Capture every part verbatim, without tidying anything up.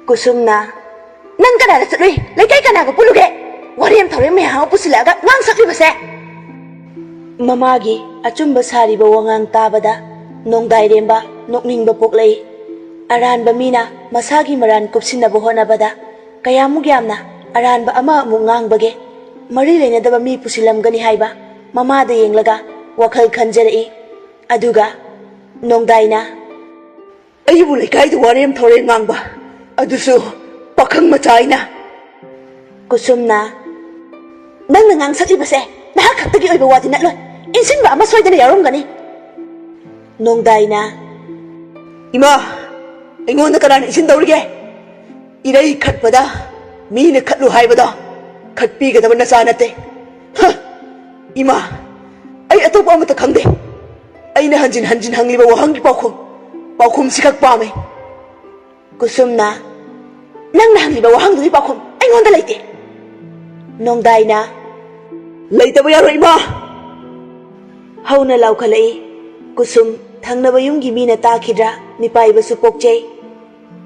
ꯀꯨꯁꯨꯝꯅ, "ꯅꯪ ꯀꯅꯥꯗ ꯆꯠꯂꯨꯏ? ꯂꯩꯀꯥꯏ ꯀꯅꯥꯒ ꯄꯨꯜꯂꯨꯒꯦ? ꯋꯥꯔꯦꯝ ꯊꯧꯔꯦꯝ ꯃꯌꯥꯝ ꯑꯃ ꯄꯨꯁꯤꯜꯂꯛꯑꯒ ꯉꯥꯡ ꯁꯛꯂꯤꯕꯁꯦ?" ꯃꯃꯥꯒꯤ ꯑꯆꯨꯝꯕ ꯁꯥꯔꯤꯕ ꯋꯥꯉꯥꯡ ꯇꯥꯕꯗ ꯅꯣꯡꯗꯥꯏꯔꯦꯝꯕ ꯅꯣꯛꯅꯤꯡꯕ ꯄꯣꯛꯂꯛꯏ꯫ ꯑꯔꯥꯟꯕ ꯃꯤꯅ ꯃꯁꯥꯒꯤ ꯃꯔꯥꯟ ꯀꯨꯞꯁꯤꯟꯅꯕ ꯍꯣꯠꯅꯕꯗ ꯀꯌꯥꯃꯨꯛ ꯌꯥꯝꯅ ꯑꯔꯥꯟꯕ ꯑꯃ ꯑꯃꯨꯛ ꯉꯥꯡꯕꯒꯦ? ꯃꯔꯤ ꯂꯩꯅꯗꯕ ꯃꯤ ꯄꯨꯁꯤꯜꯂꯝꯒꯅꯤ ꯍꯥꯏꯕ ꯃꯃꯥꯗ ꯌꯦꯡꯂꯒ ꯋꯥꯈꯜ ꯈꯟꯖꯔꯛꯏ꯫ ꯑꯗꯨꯒ ꯅꯣꯡꯗꯥꯏꯅ, "ꯑꯩꯕꯨ ꯂꯩꯀꯥꯏꯗ ꯋꯥꯔꯦꯝ ꯊꯧꯔꯦꯝ ꯉꯥꯡꯕ, ꯑꯗꯨꯁꯨ ꯄꯥꯈꯪ ꯃꯆꯥ ꯑꯩꯅ?" ꯀꯨꯁꯨꯝꯅ, "ꯅꯪꯅ ꯉꯥꯡꯁꯛꯂꯤꯕꯁꯦ ꯅꯍꯥꯛ ꯈꯛꯇꯒꯤ ꯑꯣꯏꯕ ꯋꯥꯗꯤ ꯅꯠꯂꯣꯏ, ꯏꯟꯁꯤꯟꯕ ꯑꯃ ꯁꯣꯏꯗꯅ ꯌꯥꯎꯔꯝꯒꯅꯤ꯫" ꯅꯣꯡꯗꯥꯏꯅ, "ꯏꯃꯥ, ꯑꯩꯉꯣꯟꯗ ꯀꯅꯥꯅ ꯏꯟꯁꯤꯟꯗꯧꯔꯤꯒꯦ? ꯏꯔꯩ ꯈꯠꯄꯗ ꯃꯤꯅ ꯈꯠꯂꯨ ꯍꯥꯏꯕꯗꯣ ꯈꯠꯄꯤꯒꯗꯕ ꯅꯆꯥ ꯅꯠꯇꯦ꯫ ꯍ! ꯏꯃꯥ, ꯑꯩ ꯑꯇꯣꯞꯄ ꯑꯃꯠꯇ ꯈꯪꯗꯦ꯫ ꯑꯩꯅ ꯍꯟꯖꯤꯟ ꯍꯟꯖꯤꯟ ꯍꯪꯂꯤꯕ ꯋꯥꯍꯪꯒꯤ ꯄꯥꯎꯈꯨꯝ, ꯄꯥꯎꯈꯨꯝꯁꯤꯈꯛ ꯄꯥꯝꯃꯦ꯫" ꯀꯨꯁꯨꯝꯅ, "ꯅꯪꯅ ꯍꯪꯂꯤꯕ ꯋꯥꯍꯪꯗꯨꯒꯤ ꯄꯥꯎꯈꯨꯝ ꯑꯩꯉꯣꯟꯗ ꯂꯩꯇꯦ꯫" ꯅꯣꯡꯗꯥꯏꯅ, "ꯂꯩꯇꯕ ꯌꯥꯔꯣꯏ, ꯏꯃꯥ!" ꯍꯧꯅ ꯂꯥꯎꯈꯠꯂꯛꯏ꯫ ꯀꯨꯁꯨꯝ, ꯊꯪꯅꯕ ꯌꯨꯝꯒꯤ ꯃꯤꯅ ꯇꯥꯈꯤꯗ꯭ꯔꯥ ꯃꯤꯄꯥꯏꯕꯁꯨ ꯄꯣꯛꯆꯩ꯫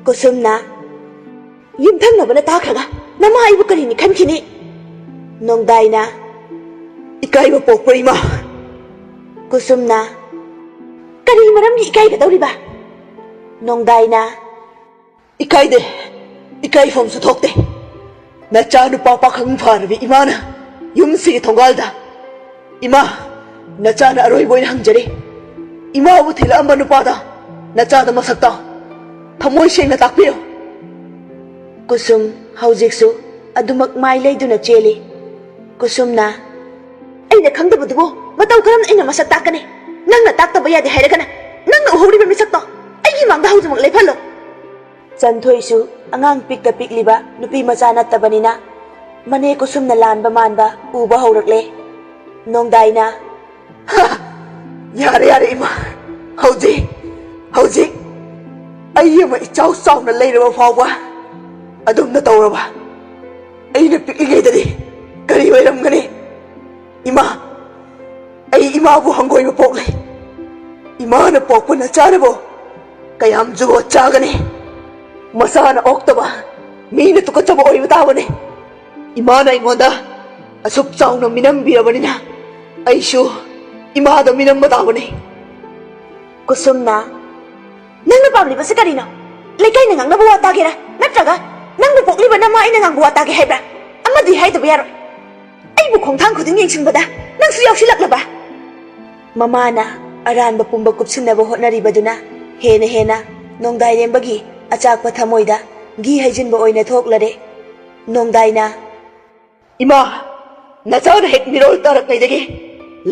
ꯀꯨꯁꯨꯝꯅ, "ꯌꯨꯝꯊꯪꯅꯕꯅ ꯇꯥꯈ꯭ꯔꯒ ꯅꯃꯥ ꯑꯩꯕꯨ ꯀꯔꯤꯅꯤ ꯈꯟꯈꯤꯅꯤ?" ꯅꯣꯡꯗꯥꯏꯅ, "ꯏꯀꯥꯏꯕ ꯄꯣꯛꯄ꯭ꯔꯥ, ꯏꯃꯥ?" ꯀꯨꯁꯨꯝꯅ, "ꯀꯔꯤ ꯃꯔꯝꯒꯤ ꯏꯀꯥꯏꯒꯗꯧꯔꯤꯕ?" ꯅꯣꯡꯗꯥꯏꯅ, "ꯏꯀꯥꯏꯗꯦ, ꯏꯀꯥꯏꯐꯝꯁꯨ ꯊꯣꯛꯇꯦ꯫ ꯅꯆꯥ ꯅꯨꯄꯥ ꯄꯥꯈꯪ ꯐꯥꯔꯕꯤ ꯏꯃꯥꯅ ꯌꯨꯝꯁꯤꯒꯤ ꯊꯣꯡꯒꯥꯜꯗ, 'ꯏꯃꯥ, ꯅꯆꯥꯅ ꯑꯔꯣꯏꯕ ꯑꯣꯏꯅ ꯍꯪꯖꯔꯤ꯫ ꯏꯃꯥꯕꯨ ꯊꯤꯜꯂꯛꯑꯝꯕ ꯅꯨꯄꯥꯗ ꯅꯆꯥꯗ ꯃꯁꯛ ꯇꯥꯛꯑꯣ꯫ ꯊꯃꯣꯏ ꯁꯦꯡꯅ ꯇꯥꯛꯄꯤꯌꯨ.'" ꯀꯨꯁꯨꯝ ꯍꯧꯖꯤꯛꯁꯨ ꯑꯗꯨꯃꯛ ꯃꯥꯏ ꯂꯩꯗꯨꯅ ꯆꯦꯜꯂꯤ꯫ ꯀꯨꯁꯨꯝꯅ, "ꯑꯩꯅ ꯈꯪꯗꯕꯗꯨꯕꯨ ꯃꯇꯧ ꯀꯔꯝꯅ ꯑꯩꯅ ꯃꯁꯛ ꯇꯥꯛꯀꯅꯤ? ꯅꯪꯅ ꯇꯥꯛꯇꯕ ꯌꯥꯗꯦ ꯍꯥꯏꯔꯒꯅ ꯅꯪꯅ ꯎꯍꯧꯔꯤꯕ ꯃꯤꯁꯛꯇꯣ ꯑꯩꯒꯤ ꯃꯥꯡꯗ ꯍꯧꯖꯤꯛꯃꯛ ꯂꯦꯞꯍꯜꯂꯣ꯫" ꯆꯟꯊꯣꯏꯁꯨ ꯑꯉꯥꯡ ꯄꯤꯛꯇ ꯄꯤꯛꯂꯤꯕ ꯅꯨꯄꯤ ꯃꯆꯥ ꯅꯠꯇꯕꯅꯤꯅ ꯃꯅꯦ ꯀꯨꯁꯨꯝꯅ ꯂꯥꯟꯕ ꯃꯥꯟꯕ ꯎꯕ ꯍꯧꯔꯛꯂꯦ꯫ ꯅꯣꯡꯗꯥꯏꯅ, "ꯍꯥ! ꯌꯥꯔꯦ, ꯌꯥꯔꯦ, ꯏꯃꯥ꯫ ꯍꯧꯖꯤꯛ, ꯍꯧꯖꯤꯛ ꯑꯩ ꯑꯃ ꯏꯆꯥꯎ ꯆꯥꯎꯅ ꯂꯩꯔꯕ ꯐꯥꯎꯕ ꯑꯗꯨꯝꯅ ꯇꯧꯔꯕ? ꯑꯩꯅ ꯄꯤꯛꯂꯤꯉꯩꯗꯗꯤ ꯀꯔꯤ ꯑꯣꯏꯔꯝꯒꯅꯤ? ꯏꯃꯥ, ꯑꯩ ꯏꯃꯥꯕꯨ ꯍꯪꯒꯣꯏꯕ ꯄꯣꯛꯂꯦ꯫ ꯏꯃꯥꯅ ꯄꯣꯛꯄ ꯅꯆꯥꯅꯕꯨ ꯀꯌꯥꯝ ꯖꯨꯒꯣꯠ ꯆꯥꯒꯅꯤ?" ꯃꯁꯥꯅ ꯑꯣꯛꯇꯕ ꯃꯤꯅ ꯇꯨꯀꯠꯆꯕ ꯑꯣꯏꯕ ꯇꯥꯕꯅꯤ꯫ ꯏꯃꯥꯅ ꯑꯩꯉꯣꯟꯗ ꯑꯁꯨꯛ ꯆꯥꯎꯅ ꯃꯤꯅꯝꯕꯤꯔꯕꯅꯤꯅ ꯑꯩꯁꯨ ꯏꯃꯥꯗ ꯃꯤꯅꯝꯕ ꯇꯥꯕꯅꯤ꯫ ꯀꯨꯁꯨꯝꯅ, "ꯅꯪꯅ ꯄꯥꯝꯂꯤꯕꯁꯤ ꯀꯔꯤꯅꯣ? ꯂꯩꯀꯥꯏꯅ ꯉꯥꯡꯅꯕ ꯋꯥ ꯇꯥꯒꯦꯔꯥ? ꯅꯠꯇ꯭ꯔꯒ ꯅꯪꯕꯨ ꯄꯣꯛꯂꯤꯕ ꯅꯃꯥ ꯑꯩꯅ ꯉꯥꯡꯕ ꯋꯥ ꯇꯥꯒꯦ ꯍꯥꯏꯕ꯭ꯔꯥ? ꯑꯃꯗꯤ ꯍꯥꯏꯗꯕ ꯌꯥꯔꯣꯏ꯫ ꯑꯩꯕꯨ ꯈꯣꯡꯊꯥꯡ ꯈꯨꯗꯤꯡ ꯌꯦꯡꯁꯤꯟꯕꯗ ꯅꯪꯁꯨ ꯌꯥꯎꯁꯤꯜꯂꯛꯂꯕ?" ꯃꯃꯥꯅ ꯑꯔꯥꯟꯕ ꯄꯨꯝꯕ ꯀꯨꯞꯁꯤꯟꯅꯕ ꯍꯣꯠꯅꯔꯤꯕꯗꯨꯅ ꯍꯦꯟꯅ ꯍꯦꯟꯅ ꯅꯣꯡꯗꯥꯏꯔꯦꯝꯕꯒꯤ ꯑꯆꯥꯛꯄ ꯊꯃꯣꯏꯗ ꯘꯤ ꯍꯩꯖꯤꯟꯕ ꯑꯣꯏꯅ ꯊꯣꯛꯂꯔꯦ꯫ ꯅꯣꯡꯗꯥꯏꯅ, "ꯏꯃꯥ, ꯅꯆꯥꯅ ꯍꯦꯛ ꯃꯤꯔꯣꯜ ꯇꯥꯔꯛꯉꯩꯗꯒꯤ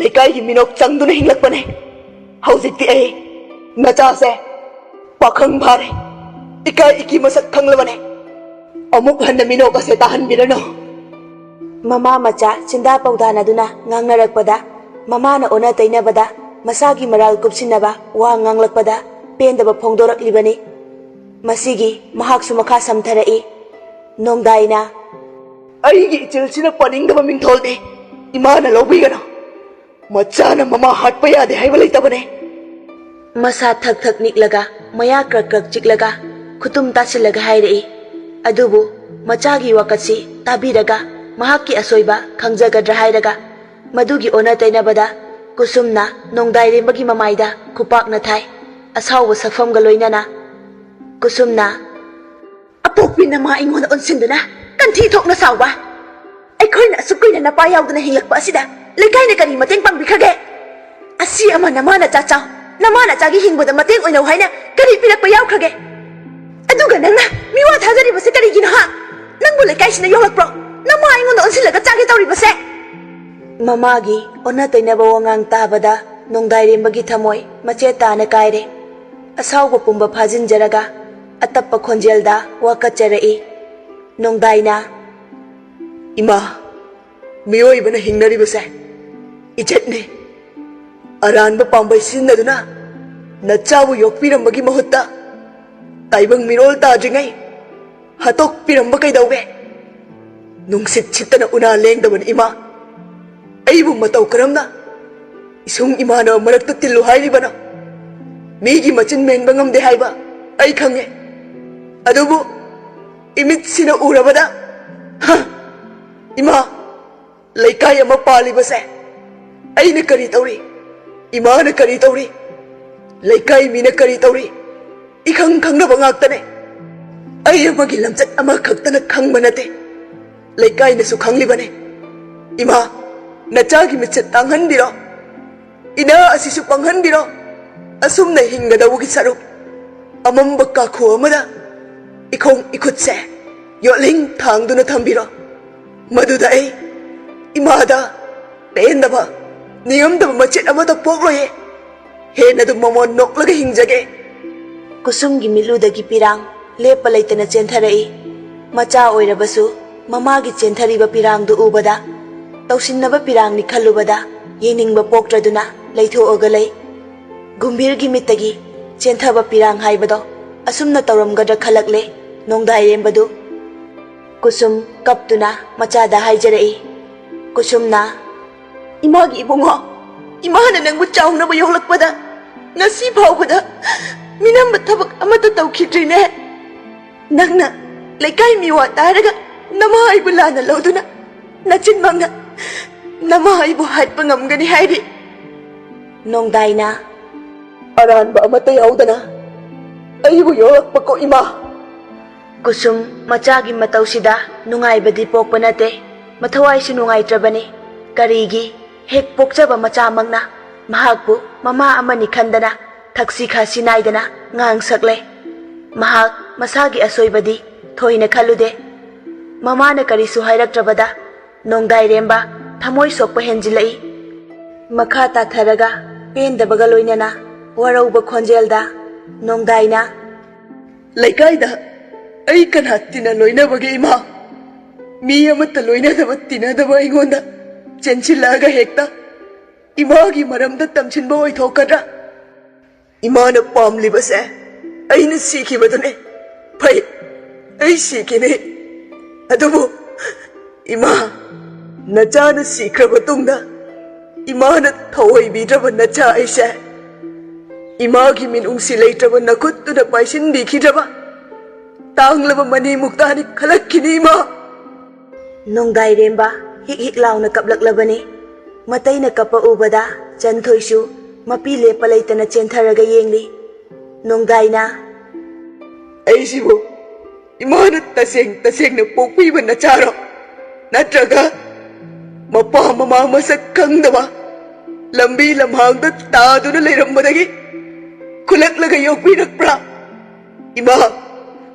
ꯂꯩꯀꯥꯏꯒꯤ ꯃꯤꯅꯣꯛ ꯆꯪꯗꯨꯅ ꯍꯤꯡꯂꯛꯄꯅꯦ꯫ ꯍꯧꯖꯤꯛꯇꯤ ꯑꯩ ꯅꯆꯥꯁꯦ ꯄꯥꯈꯪ ꯐꯥꯔꯦ, ꯏꯀꯥꯏ ꯏꯀꯤ ꯃꯁꯛ ꯈꯪꯂꯕꯅꯦ꯫ ꯑꯃꯨꯛ ꯍꯟꯅ ꯃꯤꯅꯣꯛ ꯑꯁꯦ ꯇꯥꯍꯟꯕꯤꯔꯅꯨ꯫" ꯃꯃꯥ ꯃꯆꯥ ꯆꯤꯟꯗꯥ ꯄꯧꯗꯥꯅꯗꯨꯅ ꯉꯥꯡꯅꯔꯛꯄꯗ, ꯃꯃꯥꯅ ꯑꯣꯟꯅ ꯇꯩꯅꯕꯗ, ꯃꯁꯥꯒꯤ ꯃꯔꯥꯜ ꯀꯨꯞꯁꯤꯟꯅꯕ ꯋꯥ ꯉꯥꯡꯂꯛꯄꯗ ꯄꯦꯟꯗꯕ ꯐꯣꯡꯗꯣꯔꯛꯂꯤꯕꯅꯤ꯫ ꯃꯁꯤꯒꯤ ꯃꯍꯥꯛꯁꯨ ꯃꯈꯥ ꯁꯝꯊꯔꯛꯏ꯫ ꯅꯣꯡꯗꯥꯏꯅ, "ꯑꯩꯒꯤ ꯏꯆꯤꯜꯁꯤꯅ ꯄꯥꯅꯤꯡꯗꯕ ꯃꯤꯡꯊꯣꯜꯗꯤ ꯏꯃꯥꯅ ꯂꯧꯕꯤꯒꯅꯨ꯫ ꯃꯆꯥꯅ ꯃꯃꯥ ꯍꯥꯠꯄ ꯌꯥꯗꯦ ꯍꯥꯏꯕ ꯂꯩꯇꯕꯅꯦ꯫" ꯃꯁꯥ ꯊꯛ ꯊꯛ ꯅꯤꯛꯂꯒ, ꯃꯌꯥ ꯀ꯭ꯔꯛ ꯀ꯭ꯔꯛ ꯆꯤꯛꯂꯒ, ꯈꯨꯇꯨꯝ ꯇꯥꯁꯤꯜꯂꯒ ꯍꯥꯏꯔꯛꯏ꯫ ꯑꯗꯨꯕꯨ ꯃꯆꯥꯒꯤ ꯋꯥꯀꯠꯁꯤ ꯇꯥꯕꯤꯔꯒ ꯃꯍꯥꯛꯀꯤ ꯑꯁꯣꯏꯕ ꯈꯪꯖꯒꯗ꯭ꯔꯥ ꯍꯥꯏꯔꯒ, ꯃꯗꯨꯒꯤ ꯑꯣꯟꯅ ꯇꯩꯅꯕꯗ ꯀꯨꯁꯨꯝꯅ ꯅꯣꯡꯗꯥꯏꯔꯦꯝꯕꯒꯤ ꯃꯃꯥꯏꯗ ꯈꯨꯄꯥꯛꯅ ꯊꯥꯏ, ꯑꯁꯥꯎꯕ ꯁꯛꯐꯝꯒ ꯂꯣꯏꯅꯅ꯫ ꯀꯨꯁꯨꯝꯅ, "ꯑꯄꯣꯛꯄꯤ ꯅꯃꯥ ꯑꯩꯉꯣꯟꯗ ꯑꯣꯟꯁꯤꯟꯗꯨꯅ ꯀꯟꯊꯤ ꯊꯣꯛꯅ ꯁꯥꯎꯕ? ꯑꯩꯈꯣꯏꯅ ꯑꯁꯨꯛ ꯀꯨꯏꯅ ꯅꯄꯥ ꯌꯥꯎꯗꯅ ꯍꯤꯡꯂꯛꯄ ꯑꯁꯤꯗ ꯂꯩꯀꯥꯏꯅ ꯀꯔꯤ ꯃꯇꯦꯡ ꯄꯥꯡꯕꯤꯈ꯭ꯔꯒꯦ? ꯑꯁꯤ ꯑꯃ ꯅꯃꯥ ꯅꯆꯥ ꯆꯥꯎ, ꯅꯃꯥ ꯅꯆꯥꯒꯤ ꯍꯤꯡꯕꯗ ꯃꯇꯦꯡ ꯑꯣꯏꯅꯧ ꯍꯥꯏꯅ ꯀꯔꯤ ꯄꯤꯔꯛꯄ ꯌꯥꯎꯈ꯭ꯔꯒꯦ? ꯑꯗꯨꯒ ꯅꯪꯅ ꯃꯤꯋꯥ ꯊꯥꯖꯔꯤꯕꯁꯤ ꯀꯔꯤꯒꯤꯅꯣ ꯍꯥ? ꯅꯪꯕꯨ ꯂꯩꯀꯥꯏꯁꯤꯅ ꯌꯣꯛꯂꯛꯄ꯭ꯔꯣ? ꯅꯃꯥ ꯑꯩꯉꯣꯟꯗ ꯑꯣꯟꯁꯤꯜꯂꯒ ꯆꯥꯒꯦ ꯇꯧꯔꯤꯕꯁꯦ?" ꯃꯃꯥꯒꯤ ꯑꯣꯟꯅ ꯇꯩꯅꯕ ꯋꯥꯉꯥꯡ ꯇꯥꯕꯗ ꯅꯣꯡꯗꯥꯏꯔꯦꯝꯕꯒꯤ ꯊꯃꯣꯏ ꯃꯆꯦꯠ ꯇꯥꯅ ꯀꯥꯏꯔꯦ꯫ ꯑꯁꯥꯎꯕ ꯄꯨꯝꯕ ꯐꯥꯖꯤꯟꯖꯔꯒ ꯑꯇꯞꯄ ꯈꯣꯟꯖꯦꯜꯗ ꯋꯥꯀꯠꯆꯔꯛꯏ꯫ ꯅꯣꯡꯗꯥꯏꯅ, "ꯏꯃꯥ, ꯃꯤꯑꯣꯏꯕꯅ ꯍꯤꯡꯅꯔꯤꯕꯁꯦ ꯏꯖꯠꯅꯤ꯫ ꯑꯔꯥꯟꯕ ꯄꯥꯝꯕꯩ ꯁꯤꯖꯤꯟꯅꯗꯨꯅ ꯅꯆꯥꯕꯨ ꯌꯣꯛꯄꯤꯔꯝꯕꯒꯤ ꯃꯍꯨꯠꯇ ꯇꯥꯏꯕꯪ ꯃꯤꯔꯣꯜ ꯇꯥꯗ꯭ꯔꯤꯉꯩ ꯍꯥꯠꯇꯣꯛꯄꯤꯔꯝꯕ ꯀꯩꯗꯧꯒꯦ? ꯅꯨꯡꯁꯤꯠ ꯁꯤꯠꯇꯅ ꯎꯅꯥ ꯂꯦꯡꯗꯕꯅꯤ ꯏꯃꯥ꯫ ꯑꯩꯕꯨ ꯃꯇꯧ ꯀꯔꯝꯅ ꯏꯁꯨꯡ ꯏꯃꯥꯟꯅꯕ ꯃꯔꯛꯇ ꯇꯤꯜꯂꯨ ꯍꯥꯏꯔꯤꯕꯅꯣ? ꯃꯤꯒꯤ ꯃꯆꯤꯟ ꯃꯦꯟꯕ ꯉꯝꯗꯦ ꯍꯥꯏꯕ ꯑꯩ ꯈꯪꯉꯦ꯫ ꯑꯗꯨꯕꯨ ꯏꯃꯤꯠꯁꯤꯅ ꯎꯔꯕꯗ, ꯍ, ꯏꯃꯥ, ꯂꯩꯀꯥꯏ ꯑꯃ ꯄꯥꯜꯂꯤꯕꯁꯦ ꯑꯩꯅ ꯀꯔꯤ ꯇꯧꯔꯤ? ꯏꯃꯥꯅ ꯀꯔꯤ ꯇꯧꯔꯤ? ꯂꯩꯀꯥꯏ ꯃꯤꯅ ꯀꯔꯤ ꯇꯧꯔꯤ? ꯏꯈꯪ ꯈꯪꯅꯕ ꯉꯥꯛꯇꯅꯦ꯫ ꯑꯩ ꯑꯃꯒꯤ ꯂꯝꯆꯠ ꯑꯃꯈꯛꯇꯅ ꯈꯪꯕ ꯅꯠꯇꯦ, ꯂꯩꯀꯥꯏꯅꯁꯨ ꯈꯪꯂꯤꯕꯅꯦ꯫ ꯏꯃꯥ, ꯅꯆꯥꯒꯤ ꯃꯤꯠꯁꯦ ꯇꯥꯡꯍꯟꯕꯤꯔꯣ, ꯏꯅꯥ ꯑꯁꯤꯁꯨ ꯄꯪꯍꯟꯕꯤꯔꯣ꯫ ꯑꯁꯨꯝꯅ ꯍꯤꯡꯒꯗꯧꯕꯒꯤ ꯁꯔꯨꯛ ꯑꯃꯝꯕ ꯀꯥꯈꯨ ꯑꯃꯗ ꯏꯈꯣꯡ ꯏꯈꯨꯠꯁꯦ ꯌꯣꯠꯂꯤꯡ ꯊꯥꯡꯗꯨꯅ ꯊꯝꯕꯤꯔꯣ꯫ ꯃꯗꯨꯗ ꯑꯩ ꯏꯃꯥꯗ ꯄꯦꯟꯗꯕ, ꯅꯤꯉꯝꯗꯕ ꯃꯆꯦꯠ ꯑꯃꯠꯇ ꯄꯣꯛꯂꯣꯏꯌꯦ꯫ ꯍꯦꯟꯅ ꯑꯗꯨꯝ ꯃꯃꯣꯟ ꯅꯣꯛꯂꯒ ꯍꯤꯡꯖꯒꯦ꯫ ꯀꯨꯁꯨꯝꯒꯤ ꯃꯤꯠꯂꯨꯗꯒꯤ ꯄꯤꯔꯥꯡ ꯂꯦꯞꯄ ꯂꯩꯇꯅ ꯆꯦꯟꯊꯔꯛꯏ꯫ ꯃꯆꯥ ꯑꯣꯏꯔꯕꯁꯨ ꯃꯃꯥꯒꯤ ꯆꯦꯟꯊꯔꯤꯕ ꯄꯤꯔꯥꯡꯗꯨ ꯎꯕꯗ, ꯇꯧꯁꯤꯟꯅꯕ ꯄꯤꯔꯥꯡꯅꯤ ꯈꯜꯂꯨꯕꯗ ꯌꯦꯡꯅꯤꯡꯕ ꯄꯣꯛꯇ꯭ꯔꯗꯨꯅ ꯂꯩꯊꯣꯛꯑꯒ ꯂꯩ꯫ ꯒꯨꯝꯚꯤꯔꯒꯤ ꯃꯤꯠꯇꯒꯤ ꯆꯦꯟꯊꯕ ꯄꯤꯔꯥꯡ ꯍꯥꯏꯕꯗꯣ ꯑꯁꯨꯝꯅ ꯇꯧꯔꯝꯒꯗ꯭ꯔꯥ ꯈꯜꯂꯛꯂꯦ ꯅꯣꯡꯗꯥꯏꯔꯦꯝꯕꯗꯨ꯫ ꯀꯨꯁꯨꯝ ꯀꯞꯇꯨꯅ ꯃꯆꯥꯗ ꯍꯥꯏꯖꯔꯛꯏ꯫ ꯀꯨꯁꯨꯝꯅ, "ꯏꯃꯥꯒꯤ ꯏꯕꯨꯡꯉꯣ, ꯏꯃꯥꯅ ꯅꯪꯕꯨ ꯆꯥꯎꯅꯕ ꯌꯣꯛꯂꯛꯄꯗ ꯉꯁꯤ ꯐꯥꯎꯕꯗ ꯃꯤꯅꯝꯕ ꯊꯕꯛ ꯑꯃꯠꯇ ꯇꯧꯈꯤꯗ꯭ꯔꯤꯅꯦ꯫ ꯅꯪꯅ ꯂꯩꯀꯥꯏ ꯃꯤꯋꯥ ꯇꯥꯔꯒ ꯅꯃꯥ ꯑꯩꯕꯨ ꯂꯥꯟꯅ ꯂꯧꯗꯨꯅ ꯅꯆꯤꯟꯃꯛꯅ ꯅꯃꯥ ꯑꯩꯕꯨ ꯍꯥꯠꯄ ꯉꯝꯒꯅꯤ ꯍꯥꯏꯔꯤ?" ꯅꯣꯡꯗꯥꯏꯅ, "ꯑꯔꯥꯟꯕ ꯑꯃꯠꯇ ꯌꯥꯎꯗꯅ ꯑꯩꯕꯨ ꯌꯣꯛꯂꯛꯄꯀꯣ ꯏꯃꯥ꯫" ꯀꯨꯁꯨꯝ ꯃꯆꯥꯒꯤ ꯃꯇꯧꯁꯤꯗ ꯅꯨꯡꯉꯥꯏꯕꯗꯤ ꯄꯣꯛꯄ ꯅꯠꯇꯦ, ꯃꯊꯋꯥꯏꯁꯨ ꯅꯨꯡꯉꯥꯏꯇ꯭ꯔꯕꯅꯤ꯫ ꯀꯔꯤꯒꯤ? ꯍꯦꯛ ꯄꯣꯛꯆꯕ ꯃꯆꯥꯃꯛꯅ ꯃꯍꯥꯛꯄꯨ ꯃꯃꯥ ꯑꯃꯅꯤ ꯈꯟꯗꯅ ꯊꯛꯁꯤ ꯈꯥꯁꯤ ꯅꯥꯏꯗꯅ ꯉꯥꯡ ꯁꯛꯂꯦ꯫ ꯃꯍꯥꯛ ꯃꯁꯥꯒꯤ ꯑꯁꯣꯏꯕꯗꯤ ꯊꯣꯏꯅ ꯈꯜꯂꯨꯗꯦ꯫ ꯃꯃꯥꯅ ꯀꯔꯤꯁꯨ ꯍꯥꯏꯔꯛꯇ꯭ꯔꯕꯗ ꯅꯣꯡꯗꯥꯏꯔꯦꯝꯕ ꯊꯃꯣꯏ ꯁꯣꯛꯄ ꯍꯦꯟꯖꯤꯜꯂꯛꯏ꯫ ꯃꯈꯥ ꯇꯥꯊꯔꯒ ꯄꯦꯟꯗꯕꯒ ꯂꯣꯏꯅꯅ ꯋꯥꯔꯧꯕ ꯈꯣꯟꯖꯦꯜꯗ ꯅꯣꯡꯗꯥꯏꯅ, "ꯂꯩꯀꯥꯏꯗ ꯑꯩ ꯀꯅꯥ ꯇꯤꯟꯅ ꯂꯣꯏꯅꯕꯒꯦ ꯏꯃꯥ? ꯃꯤ ꯑꯃꯠꯇ ꯂꯣꯏꯅꯗꯕ ꯇꯤꯟꯅꯗꯕ ꯑꯩꯉꯣꯟꯗ ꯆꯦꯟꯁꯤꯜꯂꯛꯑꯒ ꯍꯦꯛꯇ ꯏꯃꯥꯒꯤ ꯃꯔꯝꯗ ꯇꯝꯁꯤꯟꯕ ꯑꯣꯏꯊꯣꯛꯀꯗ꯭ꯔꯥ? ꯏꯃꯥꯅ ꯄꯥꯝꯂꯤꯕꯁꯦ ꯑꯩꯅ ꯁꯤꯈꯤꯕꯗꯨꯅꯦ꯫ ꯐꯩ, ꯑꯩ ꯁꯤꯈꯤꯅꯤ꯫ ꯑꯗꯨꯕꯨ ꯏꯃꯥ, ꯅꯆꯥꯅ ꯁꯤꯈ꯭ꯔꯕ ꯇꯨꯡꯗ ꯏꯃꯥꯅ ꯊꯑꯣꯏꯕꯤꯗ꯭ꯔꯕ ꯅꯆꯥ ꯑꯩꯁꯦ, ꯏꯃꯥꯒꯤ ꯃꯤꯅꯨꯡꯁꯤ ꯂꯩꯇ꯭ꯔꯕ ꯅꯈꯨꯠꯇꯨꯅ ꯄꯥꯏꯁꯤꯟꯕꯤꯈꯤꯗ꯭ꯔꯕ?" ꯇꯥꯡꯂꯕ ꯃꯅꯤ ꯃꯨꯛꯇꯥꯅꯤ ꯈꯜꯂꯛꯈꯤꯅꯤ, ꯏꯃꯥ꯫ ꯅꯣꯡꯗꯥꯏꯔꯦꯝꯕ ꯍꯤꯛ ꯍꯤꯛ ꯂꯥꯎꯅ ꯀꯞꯂꯛꯂꯕꯅꯤ꯫ ꯃꯇꯩꯅ ꯀꯞꯄ ꯎꯕꯗ ꯆꯟꯊꯣꯏꯁꯨ ꯃꯄꯤ ꯂꯦꯞꯄ ꯂꯩꯇꯅ ꯆꯦꯟꯊꯔꯒ ꯌꯦꯡꯂꯤ꯫ ꯅꯣꯡꯗꯥꯏꯅ, "ꯑꯩꯁꯤꯕꯨ ꯏꯃꯥꯅ ꯇꯁꯦꯡ ꯇꯁꯦꯡꯅ ꯄꯣꯛꯄꯤꯕ ꯅꯆꯥꯔꯣ? ꯅꯠꯇ꯭ꯔꯒ ꯃꯄꯥ ꯃꯃꯥ ꯃꯁꯛ ꯈꯪꯗꯕ, ꯂꯝꯕꯤ ꯂꯝꯍꯥꯡꯗ ꯇꯥꯗꯨꯅ ꯂꯩꯔꯝꯕꯗꯒꯤ ꯈꯨꯜꯂꯛꯂꯒ ꯌꯣꯛꯄꯤꯔꯛꯄ꯭ꯔꯥ? ꯏꯃꯥ,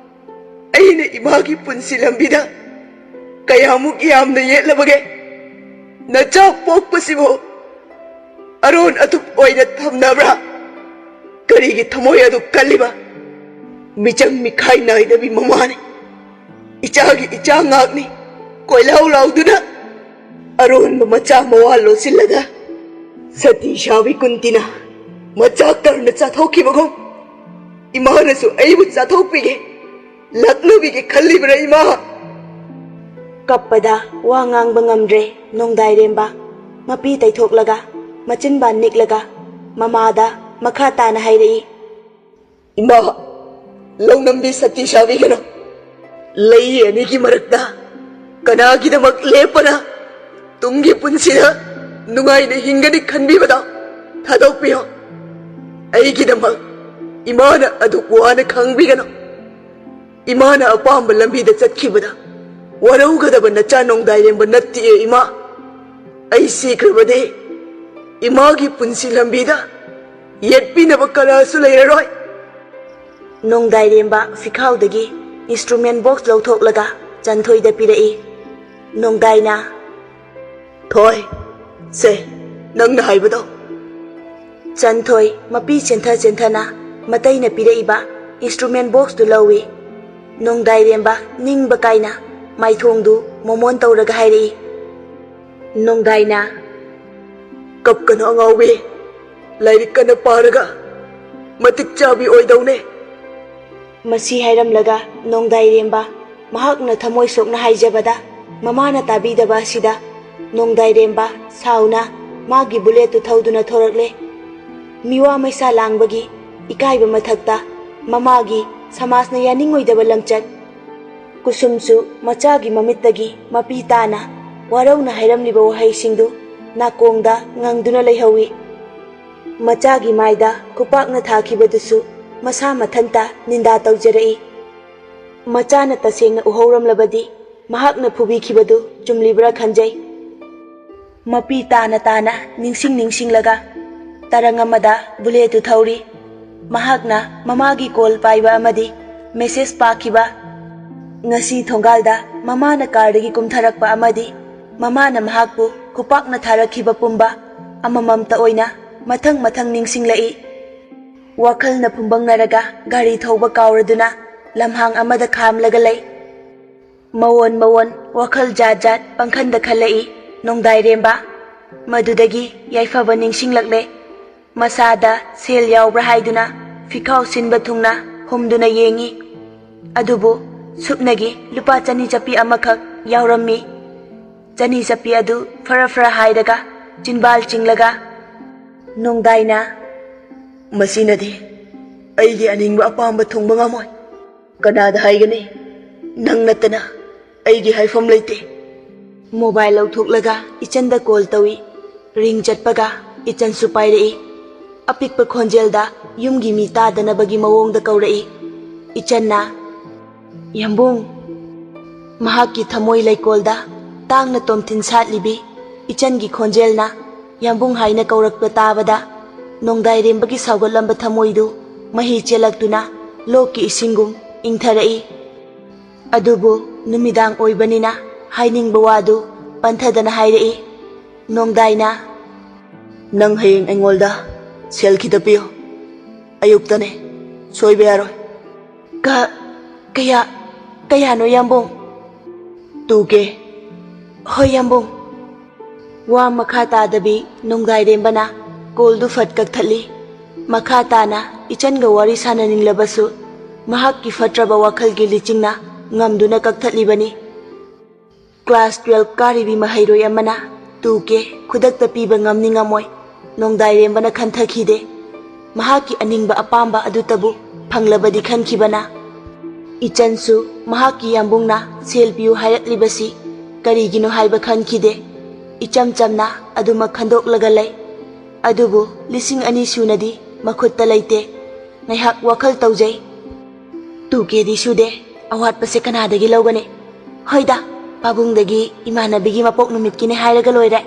ꯑꯩꯅ ꯏꯃꯥꯒꯤ ꯄꯨꯟꯁꯤ ꯂꯝꯕꯤꯗ ꯀꯌꯥꯃꯨꯛ ꯌꯥꯝꯅ ꯌꯦꯠꯂꯕꯒꯦ? ꯅꯆꯥ ꯄꯣꯛꯄꯁꯤꯕꯨ ꯑꯔꯣꯟ ꯑꯊꯨꯞ ꯑꯣꯏꯅ ꯊꯝꯅꯕ꯭ꯔꯥ? ꯀꯔꯤꯒꯤ ꯊꯃꯣꯏ ꯑꯗꯨ ꯀꯜꯂꯤꯕ? ꯃꯤꯆꯪ ꯃꯤꯈꯥꯏ ꯅꯥꯏꯗꯕꯤ ꯃꯃꯥꯅꯤ꯫ ꯏꯆꯥꯒꯤ ꯏꯆꯥ ꯉꯥꯛꯅꯤ꯫ ꯀꯣꯏꯂꯥꯎ ꯂꯥꯎꯗꯨꯅ ꯑꯔꯣꯟꯕ ꯃꯆꯥ ꯃꯋꯥ ꯂꯣꯠꯁꯤꯜꯂꯒ ꯁꯇꯤ ꯁꯥꯕꯤ ꯀꯨꯟꯇꯤꯅ ꯃꯆꯥ ꯀꯔꯅ ꯆꯥꯊꯣꯛꯈꯤꯕꯒꯨꯝ ꯏꯃꯥꯅꯁꯨ ꯑꯩꯕꯨ ꯆꯥꯊꯣꯛꯄꯤꯒꯦ꯫ ꯂꯛꯅꯕꯤꯒꯦ ꯈꯜꯂꯤꯕ꯭ꯔꯥ, ꯏꯃꯥ?" ꯀꯞꯄꯗ ꯋꯥ ꯉꯥꯡꯕ ꯉꯝꯗ꯭ꯔꯦ ꯅꯣꯡꯗꯥꯏꯔꯦꯝꯕ꯫ ꯃꯄꯤ ꯇꯩꯊꯣꯛꯂꯒ, ꯃꯆꯤꯟꯕꯥꯟ ꯅꯤꯛꯂꯒ, ꯃꯃꯥꯗ ꯃꯈꯥ ꯇꯥꯅ ꯍꯥꯏꯔꯛꯏ꯫ "ꯏꯃꯥ, ꯂꯧꯅꯝꯕꯤ ꯁꯇꯤ ꯁꯥꯕꯤꯒꯅꯨ꯫ ꯂꯩ ꯑꯅꯤꯒꯤ ꯃꯔꯛꯇ ꯀꯅꯥꯒꯤꯗꯃꯛ ꯂꯦꯞꯄꯅ ꯇꯨꯡꯒꯤ ꯄꯨꯟꯁꯤꯗ ꯅꯨꯡꯉꯥꯏꯅ ꯍꯤꯡꯒꯅꯤ ꯈꯟꯕꯤꯕꯗꯣ ꯊꯥꯗꯣꯛꯄꯤꯌꯣ꯫ ꯑꯩꯒꯤꯗꯃꯛ ꯏꯃꯥꯅ ꯑꯗꯨꯛ ꯋꯥꯅ ꯈꯥꯡꯕꯤꯒꯅꯨ꯫ ꯏꯃꯥꯅ ꯑꯄꯥꯝꯕ ꯂꯝꯕꯤꯗ ꯆꯠꯈꯤꯕꯗ ꯋꯥꯔꯧꯒꯗꯕ ꯅꯆꯥ ꯅꯣꯡꯗꯥꯏꯔꯦꯝꯕ ꯅꯠꯇꯦ, ꯏꯃꯥ꯫ ꯑꯩ ꯁꯤꯈ꯭ꯔꯕꯗꯤ ꯏꯃꯥꯒꯤ ꯄꯨꯟꯁꯤ ꯂꯝꯕꯤꯗ ꯌꯦꯠꯄꯤꯅꯕ ꯀꯅꯥꯁꯨ ꯂꯩꯔꯔꯣꯏ꯫" ꯅꯣꯡꯗꯥꯏꯔꯦꯝꯕ ꯐꯤꯈꯥꯎꯗꯒꯤ instrument box ꯂꯧꯊꯣꯛꯂꯒ ꯆꯟꯊꯣꯏꯗ ꯄꯤꯔꯛꯏ꯫ ꯅꯣꯡꯗꯥꯏꯅ, "ꯊꯣꯏ, ꯁꯦ, ꯅꯪꯅ ꯍꯥꯏꯕꯗꯣ꯫" ꯆꯟꯊꯣꯏ ꯃꯄꯤ ꯆꯦꯟꯊ ꯆꯦꯟꯊꯅ ꯃꯇꯩꯅ ꯄꯤꯔꯛꯏꯕ instrument box ꯇꯨ ꯂꯧꯏ꯫ ꯅꯣꯡꯗꯥꯏꯔꯦꯝꯕ ꯅꯤꯡꯕ ꯀꯥꯏꯅ ꯃꯥꯏꯊꯣꯡꯗꯨ ꯃꯣꯃꯣꯟ ꯇꯧꯔꯒ ꯍꯥꯏꯔꯛꯏ꯫ ꯅꯣꯡꯗꯥꯏꯅ, "ꯀꯞꯀꯅꯨ ꯑꯉꯥꯎꯕꯤ, ꯂꯥꯏꯔꯤꯛ ꯀꯟꯅ ꯄꯥꯔꯒ ꯃꯇꯤꯛ ꯆꯥꯕꯤ ꯑꯣꯏꯗꯧꯅꯦ꯫" ꯃꯁꯤ ꯍꯥꯏꯔꯝꯂꯒ ꯅꯣꯡꯗꯥꯏꯔꯦꯝꯕ ꯃꯍꯥꯛꯅ ꯊꯃꯣꯏ ꯁꯣꯛꯅ ꯍꯥꯏꯖꯕꯗ ꯃꯃꯥꯅ ꯇꯥꯕꯤꯗꯕ ꯑꯁꯤꯗ ꯅꯣꯡꯗꯥꯏꯔꯦꯝꯕ ꯁꯥꯎꯅ ꯃꯥꯒꯤ bullet ꯇꯨ ꯊꯧꯗꯨꯅ ꯊꯣꯔꯛꯂꯦ꯫ ꯃꯤꯋꯥ ꯃꯩꯁꯥ ꯂꯥꯡꯕꯒꯤ ꯏꯀꯥꯏꯕ ꯃꯊꯛꯇ ꯃꯃꯥꯒꯤ ꯁꯃꯥꯖꯅ ꯌꯥꯅꯤꯡꯉꯣꯏꯗꯕ ꯂꯝꯆꯠ꯫ ꯀꯨꯁꯨꯝꯁꯨ ꯃꯆꯥꯒꯤ ꯃꯃꯤꯠꯇꯒꯤ ꯃꯄꯤ ꯇꯥꯅ ꯋꯥꯔꯧꯅ ꯍꯥꯏꯔꯝꯂꯤꯕ ꯋꯥꯍꯩꯁꯤꯡꯗꯨ ꯅꯥꯀꯣꯡꯗ ꯉꯪꯗꯨꯅ ꯂꯩꯍꯧꯏ꯫ ꯃꯆꯥꯒꯤ ꯃꯥꯏꯗ ꯈꯨꯄꯥꯛꯅ ꯊꯥꯈꯤꯕꯗꯨꯁꯨ ꯃꯁꯥ ꯃꯊꯟꯇ ꯅꯤꯟꯗꯥ ꯇꯧꯖꯔꯛꯏ꯫ ꯃꯆꯥꯅ ꯇꯁꯦꯡꯅ ꯎꯍꯧꯔꯝꯂꯕꯗꯤ ꯃꯍꯥꯛꯅ ꯐꯨꯕꯤꯈꯤꯕꯗꯨ ꯆꯨꯝꯂꯤꯕ꯭ꯔꯥ ꯈꯟꯖꯩ꯫ ꯃꯄꯤ ꯇꯥꯅ ꯇꯥꯅ ꯅꯤꯡꯁꯤꯡ ꯅꯤꯡꯁꯤꯡꯂꯒ ꯇꯔꯪ ꯑꯃꯗ ꯕꯨꯂꯦꯠꯇꯨ ꯊꯧꯔꯤ꯫ ꯃꯍꯥꯛꯅ ꯃꯃꯥꯒꯤ ꯀꯣꯜ ꯄꯥꯏꯕ ꯑꯃꯗꯤ ꯃꯦꯁꯦꯖ ꯄꯥꯈꯤꯕ꯫ ꯉꯁꯤ ꯊꯣꯡꯒꯥꯜꯗ ꯃꯃꯥꯅ ꯀꯥꯔꯗꯒꯤ ꯀꯨꯝꯊꯔꯛꯄ ꯑꯃꯗꯤ ꯃꯃꯥꯅ ꯃꯍꯥꯛꯄꯨ ꯈꯨꯄꯥꯛꯅ ꯊꯥꯔꯛꯈꯤꯕ ꯄꯨꯝꯕ ꯑꯃꯃꯝꯇ ꯑꯣꯏꯅ ꯃꯊꯪ ꯃꯊꯪ ꯅꯤꯡꯁꯤꯡꯂꯛꯏ꯫ ꯋꯥꯈꯜꯅ ꯐꯨꯝꯕꯪꯅꯔꯒ ꯒꯥꯔꯤ ꯊꯧꯕ ꯀꯥꯎꯔꯗꯨꯅ ꯂꯝꯍꯥꯡ ꯑꯃꯗ ꯈꯥꯝꯂꯒ ꯂꯩ꯫ ꯃꯋꯣꯟ ꯃꯋꯣꯟ ꯋꯥꯈꯜ ꯖꯥꯠ ꯖꯥꯠ ꯄꯪꯈꯟꯗ ꯈꯜꯂꯛꯏ ꯅꯣꯡꯗꯥꯏꯔꯦꯝꯕ꯫ ꯃꯗꯨꯗꯒꯤ ꯌꯥꯏꯐꯕ ꯅꯤꯡꯁꯤꯡꯂꯛꯂꯦ꯫ ꯃꯁꯥꯗ ꯁꯦꯜ ꯌꯥꯎꯕ꯭ꯔꯥ ꯍꯥꯏꯗꯨꯅ ꯐꯤꯈꯥꯎ ꯁꯤꯟꯕ ꯊꯨꯡꯅ ꯍꯨꯝꯗꯨꯅ ꯌꯦꯡꯏ꯫ ꯑꯗꯨꯕꯨ ꯁꯨꯞꯅꯒꯤ ꯂꯨꯄꯥ ꯆꯅꯤ ꯆꯞꯄꯤ ꯑꯃꯈꯛ ꯌꯥꯎꯔꯝꯃꯤ꯫ ꯆꯅꯤ ꯆꯞꯄꯤ ꯑꯗꯨ ꯐꯔ ꯐꯔ ꯍꯥꯏꯔꯒ ꯆꯤꯟꯕꯥꯜ ꯆꯤꯡꯂꯒ ꯅꯣꯡꯗꯥꯏꯅ, "ꯃꯁꯤꯅꯗꯤ ꯑꯩꯒꯤ ꯑꯅꯤꯡꯕ ꯑꯄꯥꯝꯕ ꯊꯨꯡꯕ ꯉꯝꯃꯣꯏ꯫ ꯀꯅꯥꯗ ꯍꯥꯏꯒꯅꯤ? ꯅꯪ ꯅꯠꯇꯅ ꯑꯩꯒꯤ ꯍꯥꯏꯐꯝ ꯂꯩꯇꯦ꯫" ꯃꯣꯕꯥꯏꯜ ꯂꯧꯊꯣꯛꯂꯒ ꯏꯆꯟꯗ ꯀꯣꯜ ꯇꯧꯏ꯫ ꯔꯤꯡ ꯆꯠꯄꯒ ꯏꯆꯟꯁꯨ ꯄꯥꯏꯔꯛꯏ꯫ ꯑꯄꯤꯛꯄ ꯈꯣꯟꯖꯦꯜꯗ ꯌꯨꯝꯒꯤ ꯃꯤ ꯇꯥꯗꯅꯕꯒꯤ ꯃꯑꯣꯡꯗ ꯀꯧꯔꯛꯏ꯫ ꯏꯆꯟꯅ, "ꯌꯥꯝꯕꯨꯡ꯫" ꯃꯍꯥꯛꯀꯤ ꯊꯃꯣꯏ ꯂꯩꯀꯣꯜꯗ ꯇꯥꯡꯅ ꯇꯣꯝꯊꯤꯟ ꯁꯥꯠꯂꯤꯕꯤ ꯏꯆꯟꯒꯤ ꯈꯣꯟꯖꯦꯜꯅ "ꯌꯥꯝꯕꯨꯡ" ꯍꯥꯏꯅ ꯀꯧꯔꯛꯄ ꯇꯥꯕꯗ ꯅꯣꯡꯗꯥꯏꯔꯦꯝꯕꯒꯤ ꯁꯥꯎꯒꯠꯂꯝꯕ ꯊꯃꯣꯏꯗꯨ ꯃꯍꯤ ꯆꯦꯜꯂꯛꯇꯨꯅ ꯂꯣꯛꯀꯤ ꯏꯁꯤꯡꯒꯨꯝ ꯏꯪꯊꯔꯛꯏ꯫ ꯑꯗꯨꯕꯨ ꯅꯨꯃꯤꯗꯥꯡ ꯑꯣꯏꯕꯅꯤꯅ ꯍꯥꯏꯅꯤꯡꯕ ꯋꯥꯗꯨ ꯄꯟꯊꯗꯅ ꯍꯥꯏꯔꯛꯏ꯫ ꯅꯣꯡꯗꯥꯏꯅ, "ꯅꯪ ꯍꯌꯦꯡ ꯑꯩꯉꯣꯟꯗ ꯁꯦꯜ ꯈꯤꯇ ꯄꯤꯌꯨ꯫ ꯑꯌꯨꯛꯇꯅꯦ, ꯁꯣꯏꯕ ꯌꯥꯔꯣꯏ꯫" "ꯀ-, ꯀꯌꯥ, ꯀꯌꯥꯅꯣ ꯌꯥꯝꯕꯨꯡ?" "ꯇꯨ ꯀꯦ꯫" "ꯍꯣꯏ ꯌꯥꯝꯕꯨꯡ꯫" ꯋꯥ ꯃꯈꯥ ꯇꯥꯗꯕꯤ ꯅꯣꯡꯗꯥꯏꯔꯦꯝꯕꯅ ꯀꯣꯜꯗꯨ ꯐꯠ ꯀꯛꯊꯠꯂꯤ꯫ ꯃꯈꯥ ꯇꯥꯅ ꯏꯆꯟꯒ ꯋꯥꯔꯤ ꯁꯥꯟꯅꯅꯤꯡꯂꯕꯁꯨ ꯃꯍꯥꯛꯀꯤ ꯐꯠꯇ꯭ꯔꯕ ꯋꯥꯈꯜꯒꯤ ꯂꯤꯆꯤꯡꯅ ꯉꯝꯗꯨꯅ ꯀꯛꯊꯠꯂꯤꯕꯅꯤ꯫ ꯀ꯭ꯂꯥꯁ ꯇꯨꯋꯦꯜꯐ ꯀꯥꯔꯤꯕꯤ ꯃꯍꯩꯔꯣꯏ ꯑꯃꯅ ꯇꯨ ꯀꯦ ꯈꯨꯗꯛꯇ ꯄꯤꯕ ꯉꯝꯅꯤ ꯉꯝꯃꯣꯏ ꯅꯣꯡꯗꯥꯏꯔꯦꯝꯕꯅ ꯈꯟꯊꯈꯤꯗꯦ꯫ ꯃꯍꯥꯛꯀꯤ ꯑꯅꯤꯡꯕ ꯑꯄꯥꯝꯕ ꯑꯗꯨꯇꯕꯨ ꯐꯪꯂꯕꯗꯤ ꯈꯟꯈꯤꯕꯅ꯫ ꯏꯆꯟꯁꯨ ꯃꯍꯥꯛꯀꯤ ꯌꯥꯝꯕꯨꯡꯅ ꯁꯦꯜ ꯄꯤꯌꯨ ꯍꯥꯏꯔꯛꯂꯤꯕꯁꯤ ꯀꯔꯤꯒꯤꯅꯣ ꯍꯥꯏꯕ ꯈꯟꯈꯤꯗꯦ꯫ ꯏꯆꯝ ꯆꯝꯅ ꯑꯗꯨꯃꯛ ꯈꯟꯗꯣꯛꯂꯒ ꯂꯩ꯫ ꯑꯗꯨꯕꯨ ꯂꯤꯁꯤꯡ ꯑꯅꯤ ꯁꯨꯅꯗꯤ ꯃꯈꯨꯠꯇ ꯂꯩꯇꯦ꯫ ꯉꯥꯏꯍꯥꯛ ꯋꯥꯈꯜ ꯇꯧꯖꯩ꯫ ꯇꯨ ꯀꯦꯗꯤ ꯁꯨꯗꯦ, ꯑꯋꯥꯠꯄꯁꯦ ꯀꯅꯥꯗꯒꯤ ꯂꯧꯒꯅꯤ? ꯍꯣꯏꯗ, ꯄꯥꯕꯨꯡꯗꯒꯤ ꯏꯃꯥꯟꯅꯕꯤꯒꯤ ꯃꯄꯣꯛ ꯅꯨꯃꯤꯠꯀꯤꯅꯦ ꯍꯥꯏꯔꯒ ꯂꯣꯏꯔꯦ꯫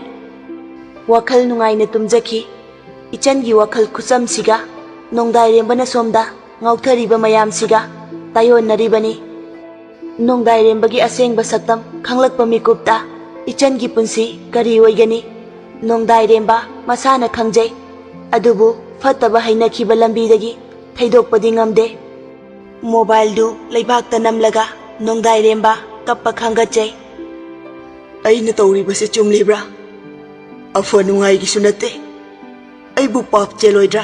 ꯋꯥꯈꯜ ꯅꯨꯡꯉꯥꯏꯅ ꯇꯨꯝꯖꯈꯤ꯫ ꯏꯆꯟꯒꯤ ꯋꯥꯈꯜ ꯈꯨꯆꯝꯁꯤꯒ ꯅꯣꯡꯗꯥꯏꯔꯦꯝꯕꯅ ꯁꯣꯝꯗ ꯉꯥꯎꯊꯔꯤꯕ ꯃꯌꯥꯝꯁꯤꯒ ꯇꯥꯏꯑꯣꯟꯅꯔꯤꯕꯅꯤ꯫ ꯅꯣꯡꯗꯥꯏꯔꯦꯝꯕꯒꯤ ꯑꯁꯦꯡꯕ ꯁꯛꯇꯝ ꯈꯪꯂꯛꯄ ꯃꯤꯀꯨꯞꯇ ꯏꯆꯟꯒꯤ ꯄꯨꯟꯁꯤ ꯀꯔꯤ ꯑꯣꯏꯒꯅꯤ? ꯅꯣꯡꯗꯥꯏꯔꯦꯝꯕ ꯃꯁꯥꯅ ꯈꯪꯖꯩ꯫ ꯑꯗꯨꯕꯨ ꯐꯠꯇꯕ ꯍꯩꯅꯈꯤꯕ ꯂꯝꯕꯤꯗꯒꯤ ꯊꯩꯗꯣꯛꯄꯗꯤ ꯉꯝꯗꯦ꯫ ꯃꯣꯕꯥꯏꯜꯗꯨ ꯂꯩꯕꯥꯛꯇ ꯅꯝꯂꯒ ꯅꯣꯡꯗꯥꯏꯔꯦꯝꯕ ꯀꯞꯄ ꯈꯥꯡꯒꯠꯆꯩ꯫ "ꯑꯩꯅ ꯇꯧꯔꯤꯕꯁꯤ ꯆꯨꯝꯂꯤꯕ꯭ꯔꯥ? ꯑꯐ ꯅꯨꯡꯉꯥꯏꯒꯤꯁꯨ ꯅꯠꯇꯦ꯫ ꯑꯩꯕꯨ ꯄꯥꯞ ꯆꯦꯜꯂꯣꯏꯗ꯭ꯔꯥ?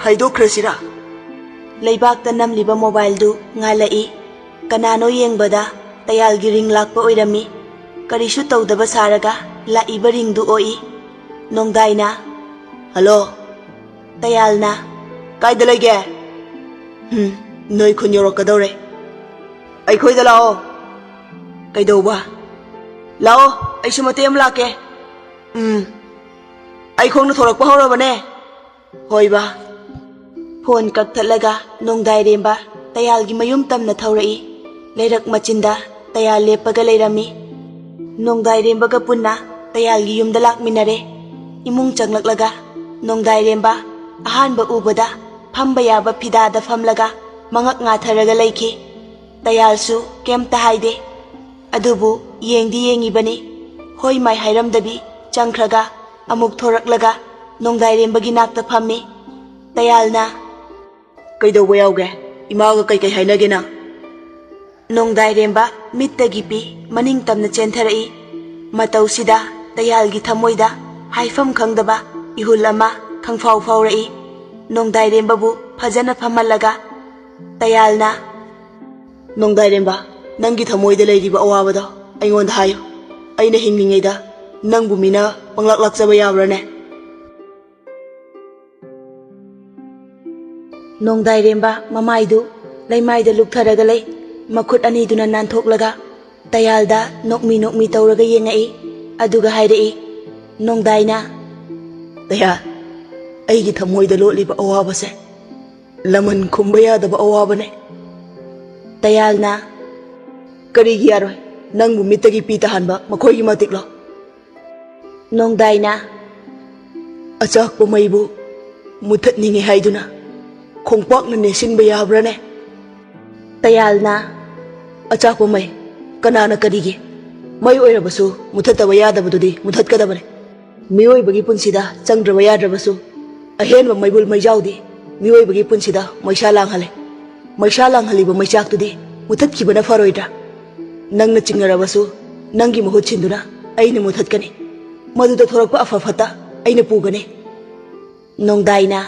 ꯍꯥꯏꯗꯣꯛꯈ꯭ꯔꯁꯤꯔꯥ?" ꯂꯩꯕꯥꯛꯇ ꯅꯝꯂꯤꯕ ꯃꯣꯕꯥꯏꯜꯗꯨ ꯉꯥꯜꯂꯛꯏ꯫ ꯀꯅꯥꯅꯣ ꯌꯦꯡꯕꯗ ꯇꯌꯥꯜꯒꯤ ꯔꯤꯡ ꯂꯥꯛꯄ ꯑꯣꯏꯔꯝꯃꯤ꯫ ꯀꯔꯤꯁꯨ ꯇꯧꯗꯕ ꯁꯥꯔꯒ ꯂꯥꯛꯏꯕ ꯔꯤꯡꯗꯨ ꯑꯣꯛꯏ꯫ ꯅꯣꯡꯗꯥꯏꯅ, "ꯍꯜꯂꯣ!" ꯇꯌꯥꯜꯅ, "ꯀꯥꯏꯗ ꯂꯩꯒꯦ?" "ꯍꯝ, ꯅꯣꯏ ꯈꯨꯟ ꯌꯧꯔꯛꯀꯗꯧꯔꯦ꯫ ꯑꯩꯈꯣꯏꯗ ꯂꯥꯛꯑꯣ!" "ꯀꯩꯗꯧꯕ?" "ꯂꯥꯛꯑꯣ, ꯑꯩꯁꯨ ꯃꯇꯦꯛ ꯑꯃ ꯂꯥꯛꯀꯦ꯫" "ꯎꯝ, ꯑꯩ ꯈꯣꯡꯅ ꯊꯣꯔꯛꯄ ꯍꯧꯔꯕꯅꯦ꯫" "ꯍꯣꯏꯕ꯫" ꯐꯣꯟ ꯀꯛꯊꯠꯂꯒ ꯅꯣꯡꯗꯥꯏꯔꯦꯝꯕ ꯇꯌꯥꯜꯒꯤ ꯃꯌꯨꯝ ꯇꯝꯅ ꯊꯧꯔꯛꯏ꯫ ꯂꯩꯔꯛ ꯃꯆꯤꯟꯗ ꯇꯌꯥꯜ ꯂꯦꯞꯄꯒ ꯂꯩꯔꯝꯃꯤ꯫ ꯅꯣꯡꯗꯥꯏꯔꯦꯝꯕꯒ ꯄꯨꯟꯅ ꯇꯌꯥꯜꯒꯤ ꯌꯨꯝꯗ ꯂꯥꯛꯃꯤꯟꯅꯔꯦ꯫ ꯏꯃꯨꯡ ꯆꯪꯂꯛꯂꯒ ꯅꯣꯡꯗꯥꯏꯔꯦꯝꯕ ꯑꯍꯥꯟꯕ ꯎꯕꯗ ꯐꯝꯕ ꯌꯥꯕ ꯐꯤꯗꯥꯗ ꯐꯝꯂꯒ ꯃꯉꯛ ꯉꯥꯊꯔꯒ ꯂꯩꯈꯤ꯫ ꯇꯌꯥꯜꯁꯨ ꯀꯩꯝꯇ ꯍꯥꯏꯗꯦ꯫ ꯑꯗꯨꯕꯨ ꯌꯦꯡꯗꯤ ꯌꯦꯡꯉꯤꯕꯅꯤ꯫ ꯍꯣꯏ ꯃꯥꯏ ꯍꯥꯏꯔꯝꯗꯕꯤ ꯆꯪꯈ꯭ꯔꯒ ꯑꯃꯨꯛ ꯊꯣꯔꯛꯂꯒ ꯅꯣꯡꯗꯥꯏꯔꯦꯝꯕꯒꯤ ꯅꯥꯛꯇ ꯐꯝꯃꯤ꯫ ꯇꯌꯥꯜꯅ, "ꯀꯩꯗꯧꯕ ꯌꯥꯎꯒꯦ? ꯏꯃꯥꯒ ꯀꯩꯀꯩ ꯍꯥꯏꯅꯒꯦ ꯅꯪ?" ꯅꯣꯡꯗꯥꯏꯔꯦꯝꯕ ꯃꯤꯠꯇꯒꯤ ꯄꯤ ꯃꯅꯤꯡ ꯇꯝꯅ ꯆꯦꯟꯊꯔꯛꯏ꯫ ꯃꯇꯧꯁꯤꯗ ꯇꯌꯥꯜꯒꯤ ꯊꯃꯣꯏꯗ ꯍꯥꯏꯐꯝ ꯈꯪꯗꯕ ꯏꯍꯨꯜ ꯑꯃ ꯈꯪꯐꯥꯎ ꯐꯥꯎꯔꯛꯏ꯫ ꯅꯣꯡꯗꯥꯏꯔꯦꯝꯕꯕꯨ ꯐꯖꯅ ꯐꯝꯍꯜꯂꯒ ꯇꯌꯥꯜꯅ, "ꯅꯣꯡꯗꯥꯏꯔꯦꯝꯕ, ꯅꯪꯒꯤ ꯊꯃꯣꯏꯗ ꯂꯩꯔꯤꯕ ꯑꯋꯥꯕꯗꯣ ꯑꯩꯉꯣꯟꯗ ꯍꯥꯏꯌꯨ꯫ ꯑꯩꯅ ꯍꯤꯡꯂꯤꯉꯩꯗ ꯅꯪꯕꯨ ꯃꯤꯅ ꯄꯪꯂꯥꯛ ꯂꯥꯛꯆꯕ ꯌꯥꯕ꯭ꯔꯥꯅꯦ?" ꯅꯣꯡꯗꯥꯏꯔꯦꯝꯕ ꯃꯃꯥꯏꯗꯨ ꯂꯩꯃꯥꯏꯗ ꯂꯨꯞꯊꯔꯒ ꯂꯩ꯫ ꯃꯈꯨꯠ ꯑꯅꯤꯗꯨꯅ ꯅꯥꯟꯊꯣꯛꯂꯒ ꯇꯌꯥꯜꯗ ꯅꯣꯛꯃꯤ ꯅꯣꯛꯃꯤ ꯇꯧꯔꯒ ꯌꯦꯡꯉꯛꯏ꯫ ꯑꯗꯨꯒ ꯍꯥꯏꯔꯛꯏ, ꯅꯣꯡꯗꯥꯏꯅ, "ꯇꯌꯥꯜ, ꯑꯩꯒꯤ ꯊꯃꯣꯏꯗ ꯂꯣꯠꯂꯤꯕ ꯑꯋꯥꯕꯁꯦ ꯂꯃꯟ ꯈꯨꯝꯕ ꯌꯥꯗꯕ ꯑꯋꯥꯕꯅꯦ꯫" ꯇꯌꯥꯜꯅ, "ꯀꯔꯤꯒꯤ ꯌꯥꯔꯣꯏ? ꯅꯪꯕꯨ ꯃꯤꯠꯇꯒꯤ ꯄꯤ ꯇꯥꯍꯟꯕ ꯃꯈꯣꯏꯒꯤ ꯃꯇꯤꯛꯂꯣ?" ꯅꯣꯡꯗꯥꯏꯅ, "ꯑꯆꯥꯛꯄ ꯃꯩꯕꯨ ꯃꯨꯊꯠꯅꯤꯡꯉꯤ ꯍꯥꯏꯗꯨꯅ ꯈꯣꯡꯄꯥꯛꯅ ꯅꯦꯠꯁꯤꯟꯕ ꯌꯥꯕ꯭ꯔꯥꯅꯦ?" ꯇꯌꯥꯜꯅ, "ꯑꯆꯥꯛꯄ ꯃꯩ ꯀꯅꯥꯅ ꯀꯔꯤꯒꯤ? ꯃꯩ ꯑꯣꯏꯔꯕꯁꯨ ꯃꯨꯊꯠꯇꯕ ꯌꯥꯗꯕꯗꯨꯗꯤ ꯃꯨꯊꯠꯀꯗꯕꯅꯦ꯫ ꯃꯤꯑꯣꯏꯕꯒꯤ ꯄꯨꯟꯁꯤꯗ ꯆꯪꯗ꯭ꯔꯕ ꯌꯥꯗ꯭ꯔꯕꯁꯨ ꯑꯍꯦꯟꯕ ꯃꯩꯕꯨꯜ ꯃꯩꯖꯥꯎꯗꯤ ꯃꯤꯑꯣꯏꯕꯒꯤ ꯄꯨꯟꯁꯤꯗ ꯃꯩꯁꯥ ꯂꯥꯡꯍꯜꯂꯦ꯫ ꯃꯩꯁꯥ ꯂꯥꯡꯍꯜꯂꯤꯕ ꯃꯩꯆꯥꯛꯇꯨꯗꯤ ꯃꯨꯊꯠꯈꯤꯕꯅ ꯐꯔꯣꯏꯗ꯭ꯔꯥ? ꯅꯪꯅ ꯆꯤꯡꯅꯔꯕꯁꯨ ꯅꯪꯒꯤ ꯃꯍꯨꯠ ꯁꯤꯟꯗꯨꯅ ꯑꯩꯅ ꯃꯨꯊꯠꯀꯅꯤ꯫ ꯃꯗꯨꯗ ꯊꯣꯔꯛꯄ ꯑꯐ ꯐꯠꯇ ꯑꯩꯅ ꯄꯨꯒꯅꯤ꯫" ꯅꯣꯡꯗꯥꯏꯅ,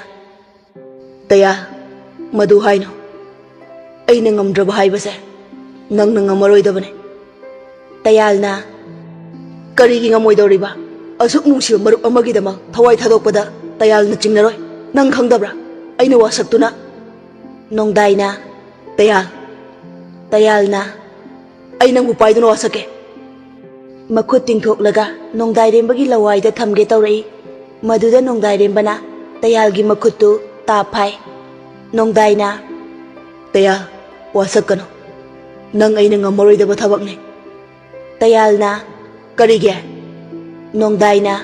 "ꯇꯌꯥꯜ, ꯃꯗꯨ ꯍꯥꯏꯅꯨ꯫ ꯑꯩꯅ ꯉꯝꯗ꯭ꯔꯕ ꯍꯥꯏꯕꯁꯦ ꯅꯪꯅ ꯉꯝꯃꯔꯣꯏꯗꯕꯅꯦ꯫" ꯇꯌꯥꯜꯅ, "ꯀꯔꯤꯒꯤ ꯉꯝꯃꯣꯏꯗꯧꯔꯤꯕ? ꯑꯁꯨꯛ ꯅꯨꯡꯁꯤꯕ ꯃꯔꯨꯞ ꯑꯃꯒꯤꯗꯃꯛ ꯊꯋꯥꯏ ꯊꯥꯗꯣꯛꯄꯗ ꯇꯌꯥꯜꯅ ꯆꯤꯡꯅꯔꯣꯏ꯫ ꯅꯪ ꯈꯪꯗꯕ꯭ꯔꯥ? ꯑꯩꯅ ꯋꯥꯁꯛꯇꯨꯅ꯫" ꯅꯣꯡꯗꯥꯏꯅ, "ꯇꯌꯥꯜ, ꯇꯌꯥꯜꯅ, ꯑꯩ ꯅꯪꯕꯨ ꯄꯥꯏꯗꯨꯅ ꯋꯥꯁꯛꯀꯦ꯫" ꯃꯈꯨꯠ ꯇꯤꯡꯊꯣꯛꯂꯒ ꯅꯣꯡꯗꯥꯏꯔꯦꯝꯕꯒꯤ ꯂꯋꯥꯏꯗ ꯊꯝꯒꯦ ꯇꯧꯔꯛꯏ꯫ ꯃꯗꯨꯗ ꯅꯣꯡꯗꯥꯏꯔꯦꯝꯕꯅ ꯇꯌꯥꯜꯒꯤ ꯃꯈꯨꯠꯇꯨ ꯇꯥꯞ ꯐꯥꯏ꯫ ꯅꯣꯡꯗꯥꯏꯅ, "ꯇꯌꯥꯜ, ꯋꯥꯁꯛꯀꯅꯨ꯫ ꯅꯪ ꯑꯩꯅ ꯉꯝꯃꯔꯣꯏꯗꯕ ꯊꯕꯛꯅꯤ꯫" ꯇꯌꯥꯜꯅ, "ꯀꯔꯤꯒꯤ?" ꯅꯣꯡꯗꯥꯏꯅ,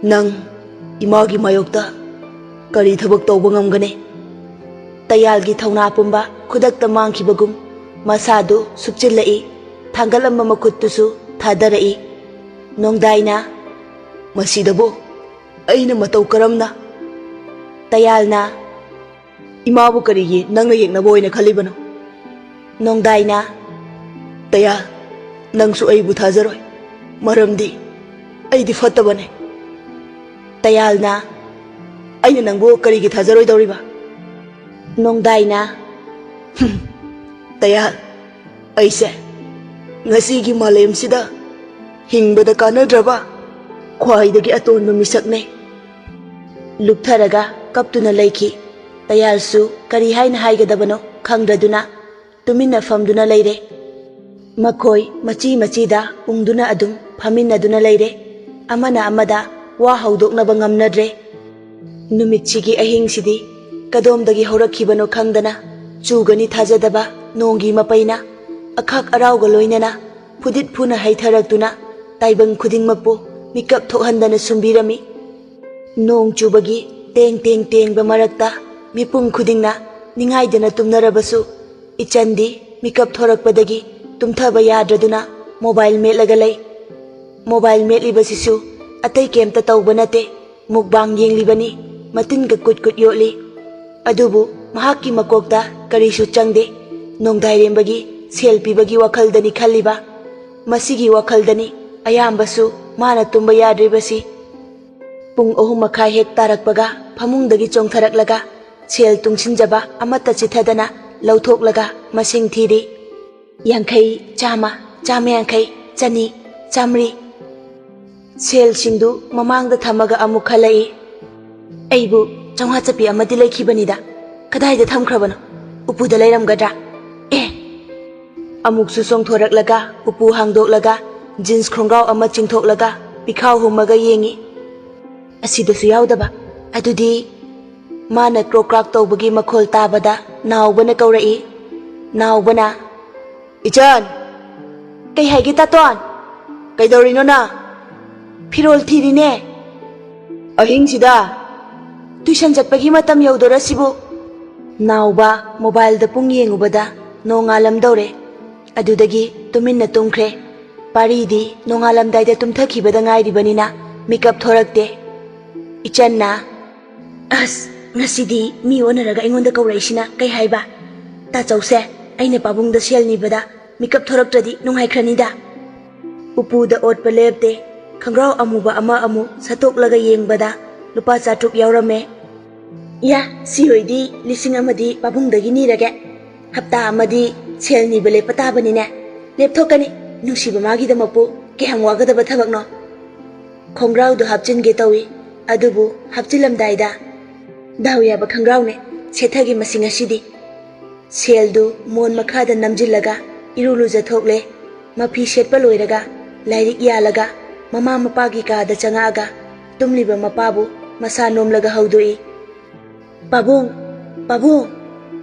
"ꯅꯪ ꯏꯃꯥꯒꯤ ꯃꯥꯌꯣꯛꯇ ꯀꯔꯤ ꯊꯕꯛ ꯇꯧꯕ ꯉꯝꯒꯅꯤ?" ꯇꯌꯥꯜꯒꯤ ꯊꯧꯅꯥ ꯄꯨꯝꯕ ꯈꯨꯗꯛꯇ ꯃꯥꯡꯈꯤꯕꯒꯨꯝ ꯃꯁꯥꯗꯨ ꯁꯨꯞꯆꯤꯜꯂꯛꯏ꯫ ꯊꯥꯡꯒꯠꯂꯝꯕ ꯃꯈꯨꯠꯇꯨꯁꯨ ꯊꯥꯗꯔꯛꯏ꯫ ꯅꯣꯡꯗꯥꯏꯅ, "ꯃꯁꯤꯗꯕꯨ ꯑꯩꯅ ꯃꯇꯧ ꯀꯔꯝꯅ?" ꯇꯌꯥꯜꯅ, "ꯏꯃꯥꯕꯨ ꯀꯔꯤꯒꯤ ꯅꯪꯅ ꯌꯦꯛꯅꯕ ꯑꯣꯏꯅ ꯈꯜꯂꯤꯕꯅꯣ?" ꯅꯣꯡꯗꯥꯏꯅ, "ꯇꯌꯥꯜ, ꯅꯪꯁꯨ ꯑꯩꯕꯨ ꯊꯥꯖꯔꯣꯏ, ꯃꯔꯝꯗꯤ ꯑꯩꯗꯤ ꯐꯠꯇꯕꯅꯦ꯫" ꯇꯌꯥꯜꯅ, "ꯑꯩꯅ ꯅꯪꯕꯨ ꯀꯔꯤꯒꯤ ꯊꯥꯖꯔꯣꯏꯗꯧꯔꯤꯕ?" ꯅꯣꯡꯗꯥꯏꯅ, "ꯍꯨꯝ, ꯇꯌꯥꯜ, ꯑꯩꯁꯦ ꯉꯁꯤꯒꯤ ꯃꯥꯂꯦꯝꯁꯤꯗ ꯍꯤꯡꯕꯗ ꯀꯥꯟꯅꯗ꯭ꯔꯕ ꯈ꯭ꯋꯥꯏꯗꯒꯤ ꯑꯇꯣꯟꯕ ꯃꯤꯁꯛꯅꯦ꯫" ꯂꯨꯞꯊꯔꯒ ꯀꯞꯇꯨꯅ ꯂꯩꯈꯤ꯫ ꯇꯌꯥꯜꯁꯨ ꯀꯔꯤ ꯍꯥꯏꯅ ꯍꯥꯏꯒꯗꯕꯅꯣ ꯈꯪꯗ꯭ꯔꯗꯨꯅ ꯇꯨꯃꯤꯟꯅ ꯐꯝꯗꯨꯅ ꯂꯩꯔꯦ꯫ ꯃꯈꯣꯏ ꯃꯆꯤ ꯃꯆꯤꯗ ꯎꯪꯗꯨꯅ ꯑꯗꯨꯝ ꯐꯝꯃꯤꯟꯅꯗꯨꯅ ꯂꯩꯔꯦ꯫ ꯑꯃꯅ ꯑꯃꯗ ꯋꯥ ꯍꯧꯗꯣꯛꯅꯕ ꯉꯝꯅꯗ꯭ꯔꯦ꯫ ꯅꯨꯃꯤꯠꯁꯤꯒꯤ ꯑꯍꯤꯡꯁꯤꯗꯤ ꯀꯗꯣꯝꯗꯒꯤ ꯍꯧꯔꯛꯈꯤꯕꯅꯣ ꯈꯪꯗꯅ ꯆꯨꯒꯅꯤ ꯊꯥꯖꯗꯕ ꯅꯣꯡꯒꯤ ꯃꯄꯩꯅ ꯑꯈꯥꯛ ꯑꯔꯥꯎꯒ ꯂꯣꯏꯅꯅ ꯐꯨꯗꯤꯠ ꯐꯨꯅ ꯍꯩꯊꯔꯛꯇꯨꯅ ꯇꯥꯏꯕꯪ ꯈꯨꯗꯤꯡꯃꯛꯄꯨ ꯃꯤꯀꯞ ꯊꯣꯛꯍꯟꯗꯅ ꯁꯨꯝꯕꯤꯔꯝꯃꯤ꯫ ꯅꯣꯡ ꯆꯨꯕꯒꯤ ꯇꯦꯡ ꯇꯦꯡ ꯇꯦꯡꯕ ꯃꯔꯛꯇ ꯃꯤꯄꯨꯝ ꯈꯨꯗꯤꯡꯅ ꯅꯤꯡꯉꯥꯏꯗꯅ ꯇꯨꯝꯅꯔꯕꯁꯨ, ꯏꯆꯟꯗꯤ ꯃꯤꯀꯞ ꯊꯣꯔꯛꯄꯗꯒꯤ ꯇꯨꯝꯊꯕ ꯌꯥꯗ꯭ꯔꯗꯨꯅ ꯃꯣꯕꯥꯏꯜ ꯃꯦꯠꯂꯒ ꯂꯩ꯫ ꯃꯣꯕꯥꯏꯜ ꯃꯦꯠꯂꯤꯕꯁꯤꯁꯨ ꯑꯇꯩ ꯀꯩꯝꯇ ꯇꯧꯕ ꯅꯠꯇꯦ, ꯃꯨꯛꯕꯥꯡ ꯌꯦꯡꯂꯤꯕꯅꯤ, ꯃꯇꯤꯟꯒ ꯀꯨꯠ ꯀꯨꯠ ꯌꯣꯠꯂꯤ꯫ ꯑꯗꯨꯕꯨ ꯃꯍꯥꯛꯀꯤ ꯃꯀꯣꯛꯇ ꯀꯔꯤꯁꯨ ꯆꯪꯗꯦ꯫ ꯅꯣꯡꯗꯥꯏꯔꯦꯝꯕꯒꯤ ꯁꯦꯜ ꯄꯤꯕꯒꯤ ꯋꯥꯈꯜꯗꯅꯤ ꯈꯜꯂꯤꯕ꯫ ꯃꯁꯤꯒꯤ ꯋꯥꯈꯜꯗꯅꯤ ꯑꯌꯥꯝꯕꯁꯨ ꯃꯥꯅ ꯇꯨꯝꯕ ꯌꯥꯗ꯭ꯔꯤꯕꯁꯤ꯫ ꯄꯨꯡ ꯑꯍꯨꯝ ꯃꯈꯥꯏ ꯍꯦꯛ ꯇꯥꯔꯛꯄꯒ ꯐꯃꯨꯡꯗꯒꯤ ꯆꯣꯡꯊꯔꯛꯂꯒ ꯁꯦꯜ ꯇꯨꯡꯁꯤꯟꯖꯕ ꯑꯃꯠꯇ ꯆꯤꯊꯗꯅ ꯂꯧꯊꯣꯛꯂꯒ ꯃꯁꯤꯡ ꯊꯤꯔꯤ꯫ ꯌꯥꯡꯈꯩ, ꯆꯥꯝꯃ, ꯆꯥꯝꯃ ꯌꯥꯡꯈꯩ, ꯆꯅꯤ, ꯆꯥꯝꯃꯔꯤ꯫ ꯁꯦꯜꯁꯤꯡꯗꯨ ꯃꯃꯥꯡꯗ ꯊꯝꯃꯒ ꯑꯃꯨꯛ ꯈꯜꯂꯛꯏ꯫ "ꯑꯩꯕꯨ ꯆꯥꯝꯃꯉꯥ ꯆꯠꯄꯤ ꯑꯃꯗꯤ ꯂꯩꯈꯤꯕꯅꯤꯗ, ꯀꯗꯥꯏꯗ ꯊꯝꯈ꯭ꯔꯕꯅꯣ? ꯎꯄꯨꯗ ꯂꯩꯔꯝꯒꯗ꯭ꯔꯥ? ꯑꯦ!" ꯑꯃꯨꯛꯁꯨ ꯆꯣꯡꯊꯣꯔꯛꯂꯒ ꯎꯄꯨ ꯍꯥꯡꯗꯣꯛꯂꯒ ꯖꯤꯟꯁ ꯈꯣꯡꯒ꯭ꯔꯥꯎ ꯑꯃ ꯆꯤꯡꯊꯣꯛꯂꯒ ꯄꯤꯈꯥꯎ ꯍꯨꯝꯃꯒ ꯌꯦꯡꯉꯤ꯫ ꯑꯁꯤꯗꯁꯨ ꯌꯥꯎꯗꯕ꯫ ꯑꯗꯨꯗꯤ ꯃꯥꯅ ꯀ꯭ꯔꯣꯛ ꯀ꯭ꯔꯥꯛ ꯇꯧꯕꯒꯤ ꯃꯈꯣꯜ ꯇꯥꯕꯗ ꯅꯥꯎꯕꯅ ꯀꯧꯔꯛꯏ꯫ ꯅꯥꯎꯕꯅ, "ꯏꯆꯟ!" "ꯀꯩ ꯍꯥꯏꯒꯦ ꯇꯥꯇꯣꯟ?" "ꯀꯩꯗꯧꯔꯤꯅꯣ ꯅꯪ?" "ꯐꯤꯔꯣꯜ ꯊꯤꯔꯤꯅꯦ꯫ ꯑꯍꯤꯡꯁꯤꯗ?" "ꯇꯨꯏꯁꯟ ꯆꯠꯄꯒꯤ ꯃꯇꯝ ꯌꯧꯗꯣꯔꯁꯤꯕꯨ?" ꯅꯥꯎꯕ ꯃꯣꯕꯥꯏꯜꯗ ꯄꯨꯡ ꯌꯦꯡꯉꯨꯕꯗ ꯅꯣꯡꯉꯥꯜꯂꯝꯗꯧꯔꯦ꯫ ꯑꯗꯨꯗꯒꯤ ꯇꯨꯃꯤꯟꯅ ꯇꯨꯝꯈ꯭ꯔꯦ꯫ ꯄꯥꯔꯤꯗꯤ ꯅꯣꯡꯉꯥꯜꯂꯝꯗꯥꯏꯗ ꯇꯨꯝꯊꯈꯤꯕꯗ ꯉꯥꯏꯔꯤꯕꯅꯤꯅ ꯃꯤꯀꯞ ꯊꯣꯔꯛꯇꯦ꯫ ꯏꯆꯟꯅ, "ꯑꯁ, ꯉꯁꯤꯗꯤ ꯃꯤ ꯑꯣꯟꯅꯔꯒ ꯑꯩꯉꯣꯟꯗ ꯀꯧꯔꯛꯏꯁꯤꯅ ꯀꯩ ꯍꯥꯏꯕ? ꯇꯥꯆꯧꯁꯦ, ꯑꯩꯅ ꯄꯥꯕꯨꯡꯗ ꯁꯦꯜ ꯅꯤꯕꯗ ꯃꯤꯀꯞ ꯊꯣꯔꯛꯇ꯭ꯔꯗꯤ ꯅꯨꯡꯉꯥꯏꯈ꯭ꯔꯅꯤꯗ꯫" ꯎꯄꯨꯗ ꯑꯣꯠꯄ ꯂꯦꯞꯇꯦ꯫ ꯈꯣꯡꯒ꯭ꯔꯥꯎ ꯑꯃꯨꯕ ꯑꯃ ꯑꯃꯨꯛ ꯁꯠꯇꯣꯛꯂꯒ ꯌꯦꯡꯕꯗ ꯂꯨꯄꯥ ꯆꯥꯇ꯭ꯔꯨꯛ ꯌꯥꯎꯔꯝꯃꯦ꯫ "ꯌꯥ, ꯁꯤ ꯑꯣꯏꯗꯤ ꯂꯤꯁꯤꯡ ꯑꯃꯗꯤ ꯄꯥꯕꯨꯡꯗꯒꯤ ꯅꯤꯔꯒꯦ꯫ ꯍꯞꯇꯥ ꯑꯃꯗꯤ ꯁꯦꯜ ꯅꯤꯕ ꯂꯦꯞꯄ ꯇꯥꯕꯅꯤꯅꯦ꯫ ꯂꯦꯞꯊꯣꯛꯀꯅꯤ꯫ ꯅꯨꯡꯁꯤꯕ ꯃꯥꯒꯤꯗꯃꯛꯄꯨ ꯀꯌꯥꯝ ꯋꯥꯒꯗꯕ ꯊꯕꯛꯅꯣ꯫" ꯈꯣꯡꯒ꯭ꯔꯥꯎꯗꯨ ꯍꯥꯞꯆꯤꯟꯒꯦ ꯇꯧꯏ꯫ ꯑꯗꯨꯕꯨ ꯍꯥꯞꯆꯤꯜꯂꯝꯗꯥꯏꯗ, "ꯗꯥꯎ ꯌꯥꯕ ꯈꯣꯡꯒ꯭ꯔꯥꯎꯅꯦ꯫ ꯁꯦꯠꯊꯒꯦ ꯃꯁꯤ ꯉꯁꯤꯗꯤ꯫ ꯁꯦꯜꯗꯨ ꯃꯣꯟ ꯃꯈꯥꯗ ꯅꯝꯖꯤꯜꯂꯒ ꯏꯔꯨ ꯂꯨꯖꯊꯣꯛꯂꯦ꯫ ꯃꯐꯤ ꯁꯦꯠꯄ ꯂꯣꯏꯔꯒ ꯂꯥꯏꯔꯤꯛ ꯌꯥꯜꯂꯒ ꯃꯃꯥ ꯃꯄꯥꯒꯤ ꯀꯥꯗ ꯆꯪꯉꯛꯑꯒ ꯇꯨꯝꯂꯤꯕ ꯃꯄꯥꯕꯨ ꯃꯁꯥ ꯅꯣꯝꯂꯒ ꯍꯧꯗꯣꯛꯏ꯫ "ꯄꯥꯕꯨꯡ, ꯄꯥꯕꯨꯡ,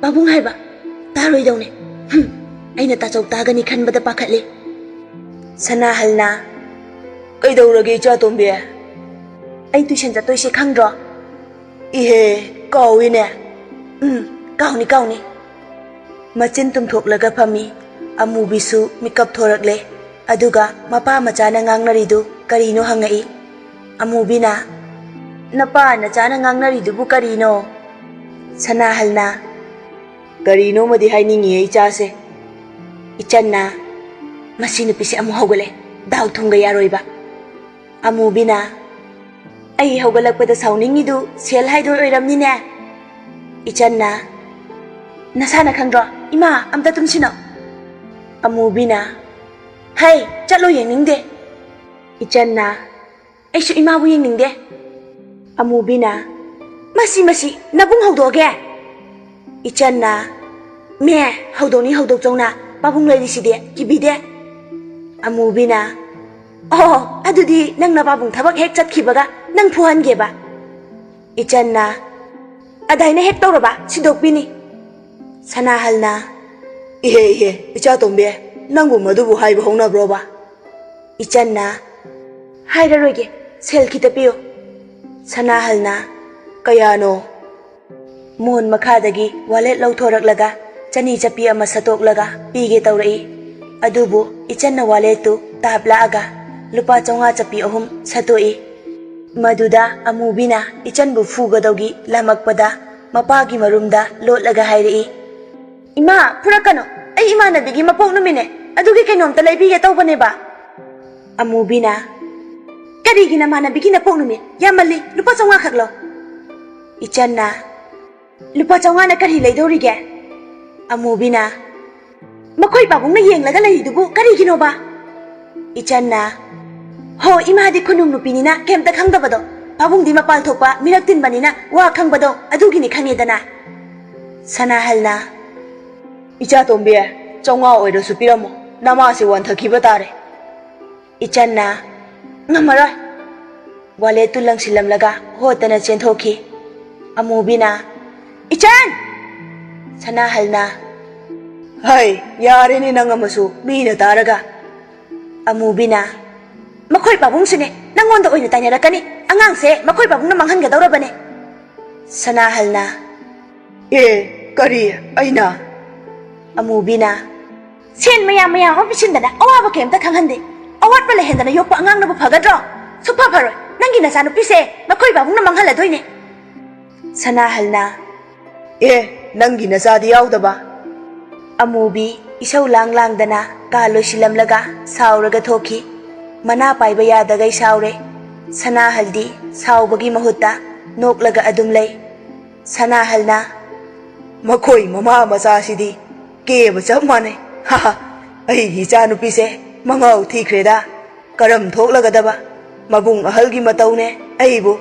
ꯄꯥꯕꯨꯡ ꯍꯥꯏꯕ ꯇꯥꯔꯣꯏꯗꯧꯅꯦ꯫ ꯍꯨꯝ, ꯑꯩꯅ ꯇꯥꯆꯧ ꯇꯥꯒꯅꯤ ꯈꯟꯕꯗ ꯄꯥꯈꯠꯂꯤ꯫" ꯁꯅꯥꯍꯜꯅ, "ꯀꯩꯗꯧꯔꯒꯦ ꯏꯆꯥ ꯇꯣꯝꯕꯤ?" "ꯑꯩ ꯇꯨꯏꯁꯟ ꯆꯠꯇꯣꯏꯁꯦ ꯈꯪꯗ꯭ꯔꯣ?" "ꯏꯍꯦ, ꯀꯥꯎꯏꯅꯦ꯫ ꯎꯝ, ꯀꯥꯎꯅꯤ, ꯀꯥꯎꯅꯤ꯫" ꯃꯆꯤꯟ ꯇꯨꯝꯊꯣꯛꯂꯒ ꯐꯝꯃꯤ꯫ ꯑꯃꯨꯕꯤꯁꯨ ꯃꯤꯀꯞ ꯊꯣꯔꯛꯂꯦ꯫ ꯑꯗꯨꯒ ꯃꯄꯥ ꯃꯆꯥꯅ ꯉꯥꯡꯅꯔꯤꯗꯨ ꯀꯔꯤꯅꯣ ꯍꯪꯉꯛꯏ꯫ ꯑꯃꯨꯕꯤꯅ, "ꯅꯄꯥ ꯅꯆꯥꯅ ꯉꯥꯡꯅꯔꯤꯗꯨꯕꯨ ꯀꯔꯤꯅꯣ?" ꯁꯅꯥꯍꯜꯅ, "ꯀꯔꯤꯅꯣꯃꯗꯤ ꯍꯥꯏꯅꯤꯡꯉꯤꯌꯦ ꯏꯆꯥꯁꯦ꯫" ꯏꯆꯟꯅ, "ꯃꯁꯤ ꯅꯨꯄꯤꯁꯦ ꯑꯃꯨꯛ ꯍꯧꯒꯠꯂꯦ꯫ ꯗꯥꯎ ꯊꯨꯝꯒ ꯌꯥꯔꯣꯏꯕ꯫" ꯑꯃꯨꯕꯤꯅ, "ꯑꯩ ꯍꯧꯒꯠꯂꯛꯄꯗ ꯁꯥꯎꯅꯤꯡꯉꯤꯗꯨ ꯁꯦꯜ ꯍꯥꯏꯗꯣ ꯑꯣꯏꯔꯝꯅꯤꯅꯦ꯫" ꯏꯆꯟꯅ, "ꯅꯁꯥꯅ ꯈꯪꯗ꯭ꯔꯣ? ꯏꯃꯥ, ꯑꯝꯇ ꯇꯨꯝꯁꯤꯅꯧ꯫" ꯑꯃꯨꯕꯤꯅ, "ꯍꯩ, ꯆꯠꯂꯣ, ꯌꯦꯡꯅꯤꯡꯗꯦ꯫" ꯏꯆꯟꯅ, "ꯑꯩꯁꯨ ꯏꯃꯥꯕꯨ ꯌꯦꯡꯅꯤꯡꯗꯦ꯫" ꯑꯃꯨꯕꯤꯅ, "ꯃꯁꯤ, ꯃꯁꯤ, ꯅꯕꯨꯡ ꯍꯧꯗꯣꯛꯑꯒꯦ꯫" ꯏꯆꯟꯅ, "ꯃꯦ, ꯍꯧꯗꯣꯛꯅꯤ ꯍꯧꯗꯣꯛꯆꯧꯅ, ꯄꯥꯕꯨꯡ ꯂꯩꯔꯤꯁꯤꯗꯤ, ꯀꯤꯕꯤꯗꯦ꯫" ꯑꯃꯨꯕꯤꯅ, "ꯑꯣ, ꯑꯗꯨꯗꯤ ꯅꯪ ꯅꯄꯥꯕꯨꯡ ꯊꯕꯛ ꯍꯦꯛ ꯆꯠꯈꯤꯕꯒ ꯅꯪ ꯐꯨꯍꯟꯒꯦꯕ꯫" ꯏꯆꯟꯅ, "ꯑꯗꯥꯏꯅ ꯍꯦꯛ ꯇꯧꯔꯕ ꯁꯤꯗꯣꯛꯄꯤꯅꯤ꯫" ꯁꯅꯥꯍꯜꯅ, "ꯏꯍꯦ, ꯏꯍꯦ, ꯏꯆꯥ ꯇꯣꯝꯕꯤ, ꯅꯪꯕꯨ ꯃꯗꯨꯕꯨ ꯍꯥꯏꯕ ꯍꯧꯅꯕ꯭ꯔꯣꯕ?" ꯏꯆꯟꯅ, "ꯍꯥꯏꯔꯔꯣꯏꯒꯦ, ꯁꯦꯜ ꯈꯤꯇ ꯄꯤꯌꯨ꯫" ꯁꯅꯥꯍꯜꯅ, "ꯀꯌꯥꯅꯣ?" ꯃꯣꯟ ꯃꯈꯥꯗꯒꯤ ꯋꯥꯂꯦꯠ ꯂꯧꯊꯣꯔꯛꯂꯒ ꯆꯅꯤ ꯆꯞꯄꯤ ꯑꯃ ꯁꯠꯇꯣꯛꯂꯒ ꯄꯤꯒꯦ ꯇꯧꯔꯛꯏ꯫ ꯑꯗꯨꯕꯨ ꯏꯆꯟꯅ ꯋꯥꯂꯦꯠꯇꯨ ꯇꯥꯞ ꯂꯥꯛꯑꯒ ꯂꯨꯄꯥ ꯆꯥꯝꯃꯉꯥ ꯆꯞꯄꯤ ꯑꯍꯨꯝ ꯁꯠꯇꯣꯛꯏ꯫ ꯃꯗꯨꯗ ꯑꯃꯨꯕꯤꯅ ꯏꯆꯟꯕꯨ ꯐꯨꯒꯗꯧꯒꯤ ꯂꯥꯝꯃꯛꯄꯗ ꯃꯄꯥꯒꯤ ꯃꯔꯨꯝꯗ ꯂꯣꯠꯂꯒ ꯍꯥꯏꯔꯛꯏ, "ꯏꯃꯥ, ꯐꯨꯔꯛꯀꯅꯨ꯫ ꯑꯩ ꯏꯃꯥꯟꯅꯕꯤꯒꯤ ꯃꯄꯣꯛ ꯅꯨꯃꯤꯠꯅꯦ꯫ ꯑꯗꯨꯒꯤ ꯀꯩꯅꯣꯝꯇ ꯂꯩꯕꯤꯒꯦ ꯇꯧꯕꯅꯦꯕ꯫" ꯑꯃꯨꯕꯤꯅ, "ꯀꯔꯤꯒꯤ ꯅꯃꯥꯟꯅꯕꯤꯒꯤ ꯅꯄꯣꯛ ꯅꯨꯃꯤꯠ? ꯌꯥꯝꯃꯜꯂꯤ, ꯂꯨꯄꯥ ꯆꯥꯝꯃꯉꯥ ꯈꯛ ꯂꯧ꯫" ꯏꯆꯟꯅ, "ꯂꯨꯄꯥ ꯆꯥꯝꯃꯉꯥꯅ ꯀꯔꯤ ꯂꯩꯗꯧꯔꯤꯒꯦ?" ꯑꯃꯨꯕꯤꯅ, "ꯃꯈꯣꯏ ꯄꯥꯕꯨꯡꯅ ꯌꯦꯡꯂꯒ ꯂꯩꯔꯤꯗꯨꯕꯨ ꯀꯔꯤꯒꯤꯅꯣꯕ?" ꯏꯆꯟꯅ, "ꯍꯣ, ꯏꯃꯥꯗꯤ ꯈꯨꯅꯨꯡ ꯅꯨꯄꯤꯅꯤꯅ ꯀꯩꯝꯇ ꯈꯪꯗꯕꯗꯣ, ꯄꯥꯕꯨꯡꯗꯤ ꯃꯄꯥꯜ ꯊꯣꯛꯄ ꯃꯤꯔꯛ ꯇꯤꯟꯕꯅꯤꯅ ꯋꯥ ꯈꯪꯕꯗꯣ, ꯑꯗꯨꯒꯤꯅꯤ ꯈꯪꯉꯦꯗꯅ꯫" ꯁꯅꯥꯍꯜꯅ, "ꯏꯆꯥ ꯇꯣꯝꯕꯤ, ꯆꯥꯝꯃꯉꯥ ꯑꯣꯏꯔꯁꯨ ꯄꯤꯔꯝꯃꯣ, ꯅꯃꯥꯁꯦ ꯋꯥꯟꯊꯈꯤꯕ ꯇꯥꯔꯦ꯫" ꯏꯆꯟꯅ, "ꯉꯝꯃꯔꯣꯏ꯫" ꯋꯥꯂꯦꯠꯇꯨ ꯂꯪꯁꯤꯜꯂꯝꯂꯒ ꯍꯣꯠꯇꯅ ꯆꯦꯟꯊꯣꯛꯈꯤ꯫ ꯑꯃꯨꯕꯤꯅ, "ꯏꯆꯟ!" ꯁꯅꯥꯍꯜꯅ, "ꯍꯩ, ꯌꯥꯔꯦꯅꯦ ꯅꯪ ꯑꯃꯁꯨ, ꯃꯤꯅ ꯇꯥꯔꯒ꯫" ꯑꯃꯨꯕꯤꯅ, "ꯃꯈꯣꯏ ꯄꯥꯕꯨꯡꯁꯨꯅꯦ ꯅꯪꯉꯣꯟꯗ ꯑꯣꯏꯅ ꯇꯥꯏꯅꯔꯛꯀꯅꯤ꯫ ꯑꯉꯥꯡꯁꯦ ꯃꯈꯣꯏ ꯄꯥꯕꯨꯡꯅ ꯃꯥꯡꯍꯟꯒꯗꯧꯔꯕꯅꯦ꯫" ꯁꯅꯥꯍꯜꯅ, "ꯑꯦ, ꯀꯔꯤ? ꯑꯩꯅ?" ꯑꯃꯨꯕꯤꯅ, "ꯁꯦꯟ ꯃꯌꯥꯝ ꯃꯌꯥꯝ ꯑꯃ ꯄꯤꯁꯤꯟꯗꯅ ꯑꯋꯥꯕ ꯀꯩꯝꯇ ꯈꯪꯍꯟꯗꯦ꯫ ꯑꯋꯥꯠꯄ ꯂꯩꯍꯟꯗꯅ ꯌꯣꯛꯄ ꯑꯉꯥꯡꯅꯕꯨ ꯐꯒꯗ꯭ꯔꯣ? ꯁꯨꯛꯐ ꯐꯔꯣꯏ꯫ ꯅꯪꯒꯤ ꯅꯆꯥꯅꯨꯄꯤꯁꯦ ꯃꯈꯣꯏ ꯄꯥꯕꯨꯡꯅ ꯃꯥꯡꯍꯜꯂꯗꯣꯏꯅꯦ꯫" ꯁꯅꯥꯍꯜꯅ, "ꯑꯦ, ꯅꯪꯒꯤ ꯅꯆꯥꯗꯤ ꯌꯥꯎꯗꯕ?" ꯑꯃꯨꯕꯤ ꯏꯁꯧ ꯂꯥꯡ ꯂꯥꯡꯗꯅ ꯀꯥ ꯂꯣꯏꯁꯤꯜꯂꯝꯂꯒ ꯁꯥꯎꯔꯒ ꯊꯣꯛꯈꯤ꯫ ꯃꯅꯥ ꯄꯥꯏꯕ ꯌꯥꯗꯒꯩ ꯁꯥꯎꯔꯦ꯫ ꯁꯅꯥꯍꯜꯗꯤ ꯁꯥꯎꯕꯒꯤ ꯃꯍꯨꯠꯇ ꯅꯣꯛꯂꯒ ꯑꯗꯨꯝ ꯂꯩ꯫ ꯁꯅꯥꯍꯜꯅ, "ꯃꯈꯣꯏ ꯃꯃꯥ ꯃꯆꯥꯁꯤꯗꯤ ꯀꯦꯕ ꯆꯞ ꯃꯥꯟꯅꯩ꯫ ꯍꯥ ꯍꯥ, ꯑꯩꯒꯤ ꯏꯆꯥꯅꯨꯄꯤꯁꯦ ꯃꯉꯥꯎ ꯊꯤꯈ꯭ꯔꯦꯗ꯫ ꯀꯔꯝ ꯊꯣꯛꯂꯒꯗꯕ? ꯃꯕꯨꯡ ꯑꯍꯜꯒꯤ ꯃꯇꯧꯅꯦ ꯑꯩꯕꯨ꯫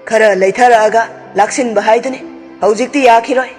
ꯈꯔ ꯂꯩꯊꯔꯛꯑꯒ ꯂꯥꯛꯁꯤꯟꯕ ꯍꯥꯏꯗꯨꯅꯤ꯫ ꯍꯧꯖꯤꯛꯇꯤ ꯌꯥꯈꯤꯔꯣꯏ꯫"